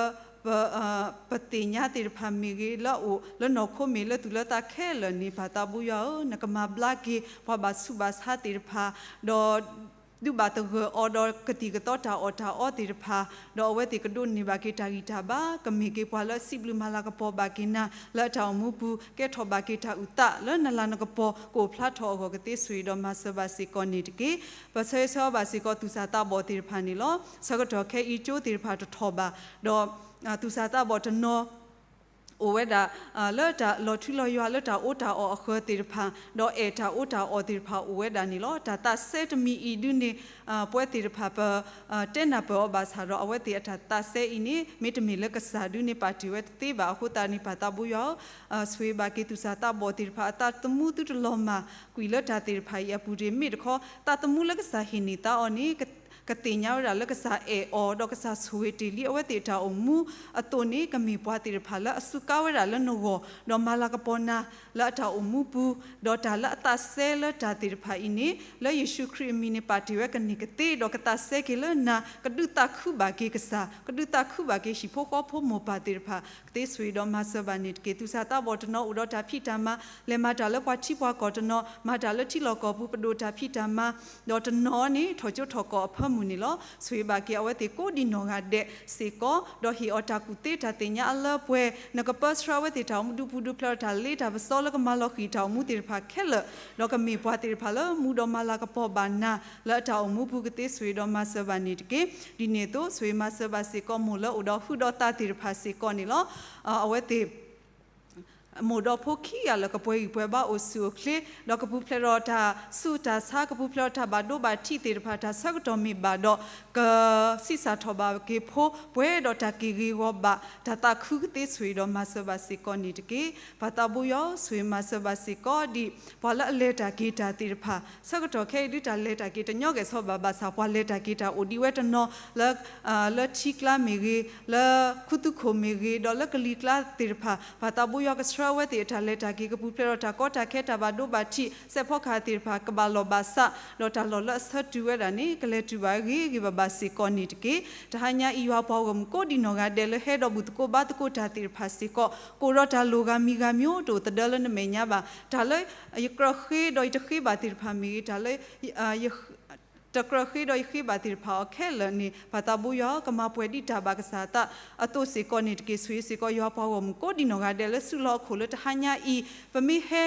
ပသ့ၣ်ညါသ့ၣ်တဖၣ်မ့ၢ်ဂ့ၤ, လၢအအိၣ်လၢနီၢ်ခိမ့ၢ်လၢသူၣ်လၢသးခဲလၢာ်န့ၣ် ပၢ်သးဘိယွၤဧၢ, နကမၤဘျါက့ၤ ပှၤဘၣ်ဆူးဘၣ်ဆါသ့ၣ်တဖၣ်, ဒီး ဒုးဘၣ်သဂၢၢ်အီၤဒီးကသံၣ်ကသီတၢ်အီၣ်တၢ်အီသ့ၣ်တဖၣ်, ဒီးအဝဲသ့ၣ်ကဒိးန့ၢ်ဘၣ်က့ၤတၢ်ဂံၢ်တၢ်ဘါ, ကမ့ၢ်က့ၤပှၤလၢအစံးဘျုးမၤလၤကပီၤဘၣ်က့ၤနၤ လၢအတၢ်အိၣ်မူပူၤ ကဲထီၣ်ဘၣ်က့ၤတၢ်အုၣ်သးလၢနလၤနကပီၤ ကအိၣ်ဖျါထီၣ်အဂီၢ်ကသ့ ဆိၣ်ဂ့ၤဒီးမၤစၢၤဘၣ်စ့ၢ်ကီးန့ၣ်တက့ၢ်. ပဆၢဂ့ၤဆၢဝါဘၣ်စ့ၢ်ကီးသူၣ်စၢ်သးဘီၣ်သ့ၣ်တဖၣ်န့ၣ်လီၤ. ဆၢကတီၢ်ခဲအံၤ ကၠိသ့ၣ်တဖၣ်တထီၣ်ဘၣ်, ဒီး သူၣ်စၢ်သးဘီၣ်တနီၤ အိၣ်ဝဲဒၣ် လၢတၢ်လီၤထူလီၤယွၤလၢတၢ်အီၣ်တၢ်အီအဃၢၤသ့ၣ်တဖၣ် ဒီးအဲၣ်တၢ်အီၣ်တၢ်အီသ့ၣ်တဖၣ်အိၣ်ဝဲဒၣ်န့ၣ်လီၤ. တၢ်သးစဲတမံၤအံၤဒုန့ၣ် ပဝဲသ့ၣ်တဖၣ် ပ တဲနၢ်ပၢၢ်အီၤဘၣ်ဆၣ်ဒီး အဝဲသ့ၣ်အတၢ်သးစဲအံၤန့ၣ် မ့တမ့ၢ်လၢကစၢ်ဒုန့ၣ် ပာ်တ့ၢ်ဝဲတသ့ဘၣ်. အဃိသတးန့ၣ် ပၢ်သးဘိယွၤဧၢ, ဆိၣ်ဂ့ၤဘၣ်က့ၤသူၣ်စၢ်သးဘီၣ်သ့ၣ်တဖၣ် အသးသမူသုတလီၤမၢ် ကွံာ်လၢတၢ်သ့ၣ်တဖၣ်အံၤအပူၤတဂ့ၤ. မ့ၢ်တခီ သးသမူလၢကစၢ်ဟ့ၣ်န့ၢ်သးအီၤန့ၣ် ကသ့ၣ်ညါဝဲဒၣ်လၢကစၢ်အဲၣ်အီၤ ဒီးကစၢ်ဆိၣ်ဂ့ၤတ့ၢ်လံအဝဲသ့ၣ်အတၢ်အိၣ်မူအသိးန့ၣ် ကမ့ၢ်ပှၤသ့ၣ်တဖၣ်လၢအစူးကါဝဲဒၣ်လၢနဂီၢ် ဒီးမၤလၤကပီၤနၤလၢအတၢ်အိၣ်မူပူၤ, ဒီးတၢ်လၢအသးစဲလၢတၢ်သ့ၣ်တဖၣ်အံၤန့ၣ် လၢယ့ၣ်ၡူးခရံာ်အမံၤန့ၣ် ပာ်တ့ၢ်ဝဲကန့ၢ်ကသ့ ဒီးကသးစဲက့ၤလၢနၤ ကဒုးသးခုဘၣ်က့ၤကစၢ် ကဒုးသးခုဘၣ်က့ၤဟံၣ်ဖိဃီဖိမိၢ်ပၢ်သ့ၣ်တဖၣ် ကသ့ဆိၣ်ဂ့ၤဒီးမၤစၢၤဘၣ်န့ၣ်တက့ၢ်. သူၣ်စၢ်သးဘီၣ်တနီၤအိၣ်ဒီးတၢ်ဖံးတၢ်မၤ လဲၤမၤတၢ်လၢပှၤထံပှၤကီၢ်တနီၤ မၤတၢ်လၢထံလီၢ်ကီၢ်ပူၤ ပဒိၣ်တၢ်ဖံးတၢ်မၤ ဒီးတနီၤန့ၣ် ထီၣ်ကၠိထီၣ်ကီၢ်အဖၢမုၢ်န့ၣ်လီၤ. ဆိၣ်ဂ့ၤဘၣ်က့ၤအဝဲသ့ၣ်ကိးဒံနီၢ်ဂၤဒဲးစ့ၢ်ကီး ဒီးဟ့ၣ်အီၤတၢ်ကူၣ်သ့တၢ်သ့ၣ်ညါအလၢပှဲၤ နကပၢဆှၢအဝဲသ့ၣ်တၢ်အိၣ်မူ ဒုးပူၤဒုးဖျဲးဒီးတၢ်လ့တၢ်ပစီလၢကမၤလီၤဃံၤတၢ်အိၣ်မူသ့ၣ်တဖၣ်ခဲလၢာ် ဒီးကမ့ၢ်ပှၤသ့ၣ်တဖၣ်လၢမူဒီးမၤလၤကပီၤဘၣ်နၤ လၢအတၢ်အိၣ်မူပူၤ ကသ့ဆိၣ်ဂ့ၤဒီးမၤစၢၤဘၣ်န့ၣ်တက့ၢ်. ဒ်န့ၣ်အသိး ဆိၣ်ဂ့ၤမၤစၢၤဘၣ်စ့ၢ်ကီး မိၢ်လၢအိၣ်ဒီးဟုဒီးသးသ့ၣ်တဖၣ်စ့ၢ်ကီးန့ၣ်လီၤ. အဝဲသ့ၣ် မိၢ်ဒီးဖိခံဂၤလၢာ် ကပှဲၤဂံၢ်ပှဲၤဘါအိၣ်ဆူၣ်အိၣ်ချ့ ဒီးကပူၤဖျဲးဒီးတၢ်ဆူးတၢ်ဆါ ကပူၤဖျဲးဒီးတၢ်ဘၣ်ဒိဘၣ်ထံးသ့ၣ်တဖၣ် တၢ်ဆၢကတီၢ်မ့ၢ်ဘၣ်ဒီး ကဆံးစၢ်ထီၣ်ဘၣ်က့ၤဖိ ပှဲၤဒီးတၢ်က့ၤဂ့ၤဂီၤဘၣ် တၢ်သးခု ကသ့ဆိၣ်ဂ့ၤဒီးမၤစၢၤဘၣ်စ့ၢ်ကီးန့ၣ်တက့ၢ်. ပၢ်သးဘိယွၤ ဆိၣ်ဂ့ၤမၤစၢၤဘၣ်စ့ၢ်ကီးဒ် ပှၤလၢအလဲၤတၢ်က့ၤတၢ်သ့ၣ်တဖၣ် ဆၢကတီၢ်ခဲအံၤဒုး တၢ်လဲၤတၢ်က့ၤတညီကဲၣ်ဆိးဘၣ်ဘၣ်ဆၣ် ပှၤလဲၤတၢ်က့ၤတၢ်အိၣ်ဒံးဝဲတနီၤလၢ လၢထံကျါမ့ၢ်ဂ့ၤ, လၢခူသူၣ်ခိၣ်မ့ၢ်ဂ့ၤ, ဒီးလၢကလံၤကျါသ့ၣ်တဖၣ် ပၢ်သးဘိယွၤ ကဆှၢအဝဲသ့ၣ်အတၢ်လဲၤတၢ်က့ၤ ကပူၤဖျဲးဒီးတၢ်ကီတၢ်ခဲ တၢ်ဘၣ်ဒိဘၣ်ထံး စဲးဖီကဟၣ်သ့ၣ်တဖၣ် ကဘၣ်လီၢ်ဘၣ်စး ဒီးတၢ်လီၢ်လၢအဆၢတုၤဝဲဒၣ်န့ၣ် ကလဲၤတုၤဘၣ်ဂ့ၤဂ့ၤဘၣ်ဘၣ်စ့ၢ်ကီးန့ၣ်တက့ၢ်. တဟါညါအံၤ ယွၤပှၤဂီၢ်မုၢ်ကိးဒံနီၢ်ဂၤဒဲး လၢဟဲဒီးဘူၣ်သကိးဘါသကိးတၢ်သ့ၣ်တဖၣ်စ့ၢ်ကီး ကအိၣ်ဒီးတၢ်လိၣ်ဂၤမံၤဂၤမံၤအိၣ် တအိၣ်သဒၢလၢနမဲာ်ညါဘၣ်. တၢ်လၢယကြၢးဃ့ဒီးယတဃ့ဘၣ်သ့ၣ်တဖၣ်မ့ၢ်ဂ့ၤ, တၢ်လၢ တကြၢးဃ့ဒီးယဃ့ဘၣ်သ့ၣ်တဖၣ်အီၤခဲလၢာ်န့ၣ် ပၢ်သးဘိယွၤ ကမၤပှဲၤဒံးတၢ်ဘၣ်ကစၢ်အသးအသိးစ့ၢ်ကီးန့ၣ်တက့ၢ်. ဆိၣ်ဂ့ၤစ့ၢ်ကီး ယွၤပှၤဂီၢ်မုၢ်ကိးဒံနီၢ်ဂၤဒဲး လၢစုလီၢ်အခိၣ်လၢတဟါညါအံၤ ပမ့ၢ်ဟဲ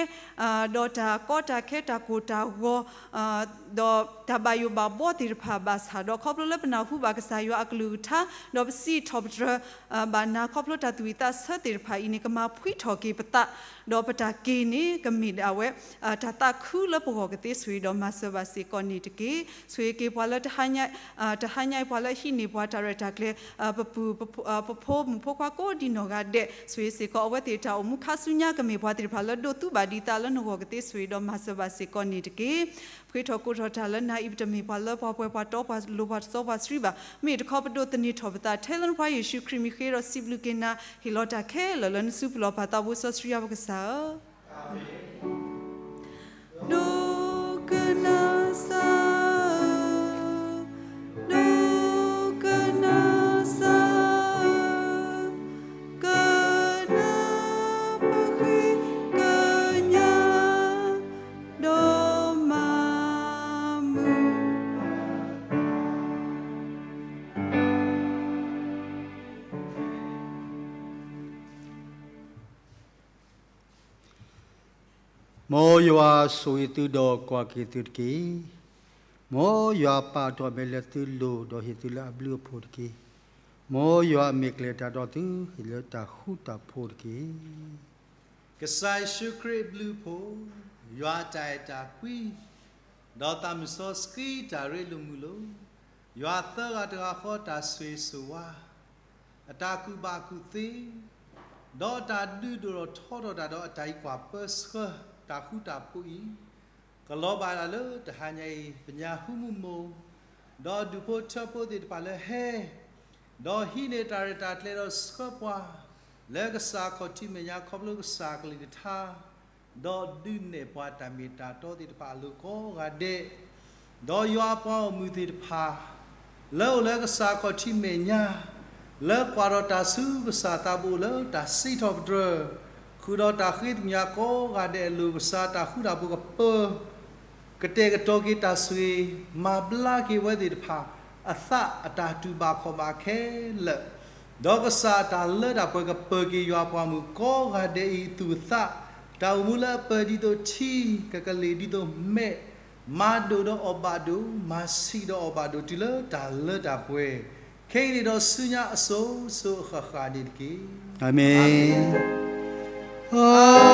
ဒီးတၢ်ကီတၢ်ခဲ တၢ်ကိၢ်တၢ်ဂီၤ ဒီးတၢ်ဘၣ်ယိၣ်ဘၣ်ဘီသ့ၣ်တဖၣ်ဘၣ်ဆၣ်ဒီး ခီဖျိလၢပနၢ်ဟူဘၣ်ကစၢ်ယွၤအကလုၢ်ကထါ ဒီးပစံးထီၣ်ပတြၢၤ ဘၣ်နၤ ခီဖျိတၢ်သူၣ်ဝံၣ်သးဆၢသ့ၣ်တဖၣ်အံၤန့ၣ် ကမၤဖှံထီၣ်က့ၤပသး ဒီးပတၢ်က့ၤန့ၣ် ကမ့ၢ်ဒၣ်ဝဲ တၢ်သးခုလၢပဂီၢ် ကသ့ဆိၣ်ဂ့ၤဒီးမၤစၢၤဘၣ်စ့ၢ်ကီးန့ၣ်တက့ၢ်. ဆိၣ်ဂ့ၤက့ၤပှၤလၢ တဟါညါအံၤ ပှၤလၢအဟံးန့ၢ်ပှၤတၢ်ရဲၣ်တၢ်ကျဲၤ ပပုၢ် ပဖိမုၣ်ဖိခွါကိးဒံနီၢ်ဂၤဒဲး ဆိၣ်ဂ့ၤစ့ၢ်ကီး အဝဲသ့ၣ်တၢ်အိၣ်မူခါဆူညါ ကမ့ၢ်ပှၤသ့ၣ်တဖၣ်လၢဒိးသူဘၣ်ဒံးသးလၢနဂီၢ် ကသ့ဆိၣ်ဂ့ၤဒီးမၤစၢၤဘၣ်စ့ၢ်ကီးန့ၣ်တက့ၢ်. ပဃ့ထီၣ်ကိးထီၣ်တၢ်လၢနၤအံၤ ပတမ့ၢ်ပှၤလၢပှၤပှဲၤပှၤတီပှၤလိၤပှၤတစီပှၤဆှံဘၣ်. မ့ၢ်တခီ ပဒိးသန့ၤထီၣ်ပသးထဲလၢနဖိခွါယ့ၣ်ၡူးခရံာ်မံၤဃ့ဒီးစံးဘျုးက့ၤနၤ ဟ့ၣ်လီၤတၢ်ခဲလၢာ်လၢနစုပူၤလီၤ. ပၢ်သးဘိစီဆှံယွၤပကစၢ်ဧၢ ဒိကနၣ်စၢ်, ဒိကနၣ်စၢ်, ကနၣ်ပဃ့ကညး ဒီးမၤမုာ် မ်ယွၤဆိၣ်ဂ့ၤသုဒီးကွၢ်က့ၤသုတက့ၢ်. မ်ယွၤပာ်အတီၢ်မဲာ်လၢသုလိၤ ဒီးဟ့ၣ်သုလၢအဘျုးအဖှိၣ်တက့ၢ်. မ်ယွၤအမ့ၢ်ကျဲၤတၢ်ဒီးသု ဟ့ၣ်လၢတၢ်ဃူတၢ်ဖိးတက့ၢ်. ကစၢ်ယ့ၣ်ၡူးခရံာ်အဘျုးအဖှိၣ်, ယွၤအတၢ်အဲၣ်တၢ်ကွံ, ဒီးသးမုၢ်စီဆှံတၢ်ရ့လိာ်မုာ်လိာ်, ယွၤသၢဂၤတဂၤဃီတၢ်ဆိၣ်ဂ့ၤဆိၣ်ဝါ အတၢ်ကူၣ်ဘၣ်ကူၣ်သ့, ဒီးအတၢ်ဒုးဒိၣ်ထီၣ်ထီထီၣ်တၢ်ဒီးအတၢ်အံးကွၢ်ပၢဆှၢတၢ်ဃူတၢ်ဖိးအံၤ, ကလီၤဘၣ်ဒၣ်လၢတဟါညါအံၤ ပညၣ်ဟူမူမူ, ဒီးဒူၣ်ဖိထၢဖိသ့ၣ်တဖၣ်လၢဟဲ ဒီးဟံးန့ၢ်တၢ်ရဲၣ်တၢ်ကျဲၤဒီးဆှၢပှၤ လၢကစၢ်ခီၣ်ထံးမဲာ်ညါခီဖျိကစၢ်ကလုၢ်ကထါ ဒီးဒုးနဲၣ်ပှၤတၢ်မ့ၢ်တၢ်တီသ့ၣ်တဖၣ်အလိၤကိးဂၤဒဲး, ဒီးယွၤအပှၤဂီၢ်မုၢ်သ့ၣ်တဖၣ် လၢအိၣ်လၢကစၢ်ခီၣ်ထံးမဲာ်ညါ လၢကွၢ်ဒီးတၢ်ဆူကစၢ်သးဘိလၢတၢ်စံးထီၣ်ပတြၢၤ ဃုာ်ဒီးတၢ်ဃ့သမျးကိးဂၤဒဲးအလိၤ ကစၢ်တၢ်ဃူတၢ်ဖိးကပၢၤ ကတဲာ်ကတီၤက့ၤတၢ်ဆိၣ်ဂ့ၤ မၤဘျါက့ၤဝဲသ့ၣ်တဖၣ် အသးအတၢ်တူၢ်ဘၣ်ခီၣ်ဘၣ်ခဲလၢာ်, ဒီးကစၢ်အတၢ်လၢတၢ်ပှဲၤကပၢၤက့ၤယွၤပှၤမုၣ်ကိးဂၤဒဲးအံၤအသူၣ်အသး, တၢ်အိၣ်မူလၢအပၢၤဒ်သိးထံ, ကကလ့ၢ်ဒ်သိးမဲး, မၤဒိၣ်ဒီးအီၣ်ဘၣ်ဒိၣ်, မၤဆံးဒီးအီၣ်ဘၣ်ဒိၣ် တုၤလၢတၢ်လၢတၢ်ပှဲၤ, ခဲအံၤန့ၣ်ဒီးဆူညါအစိၤစိၤအဃၣ်ဃၣ်န့ၣ်တက့ၢ်. အၤမ့ၣ်. အ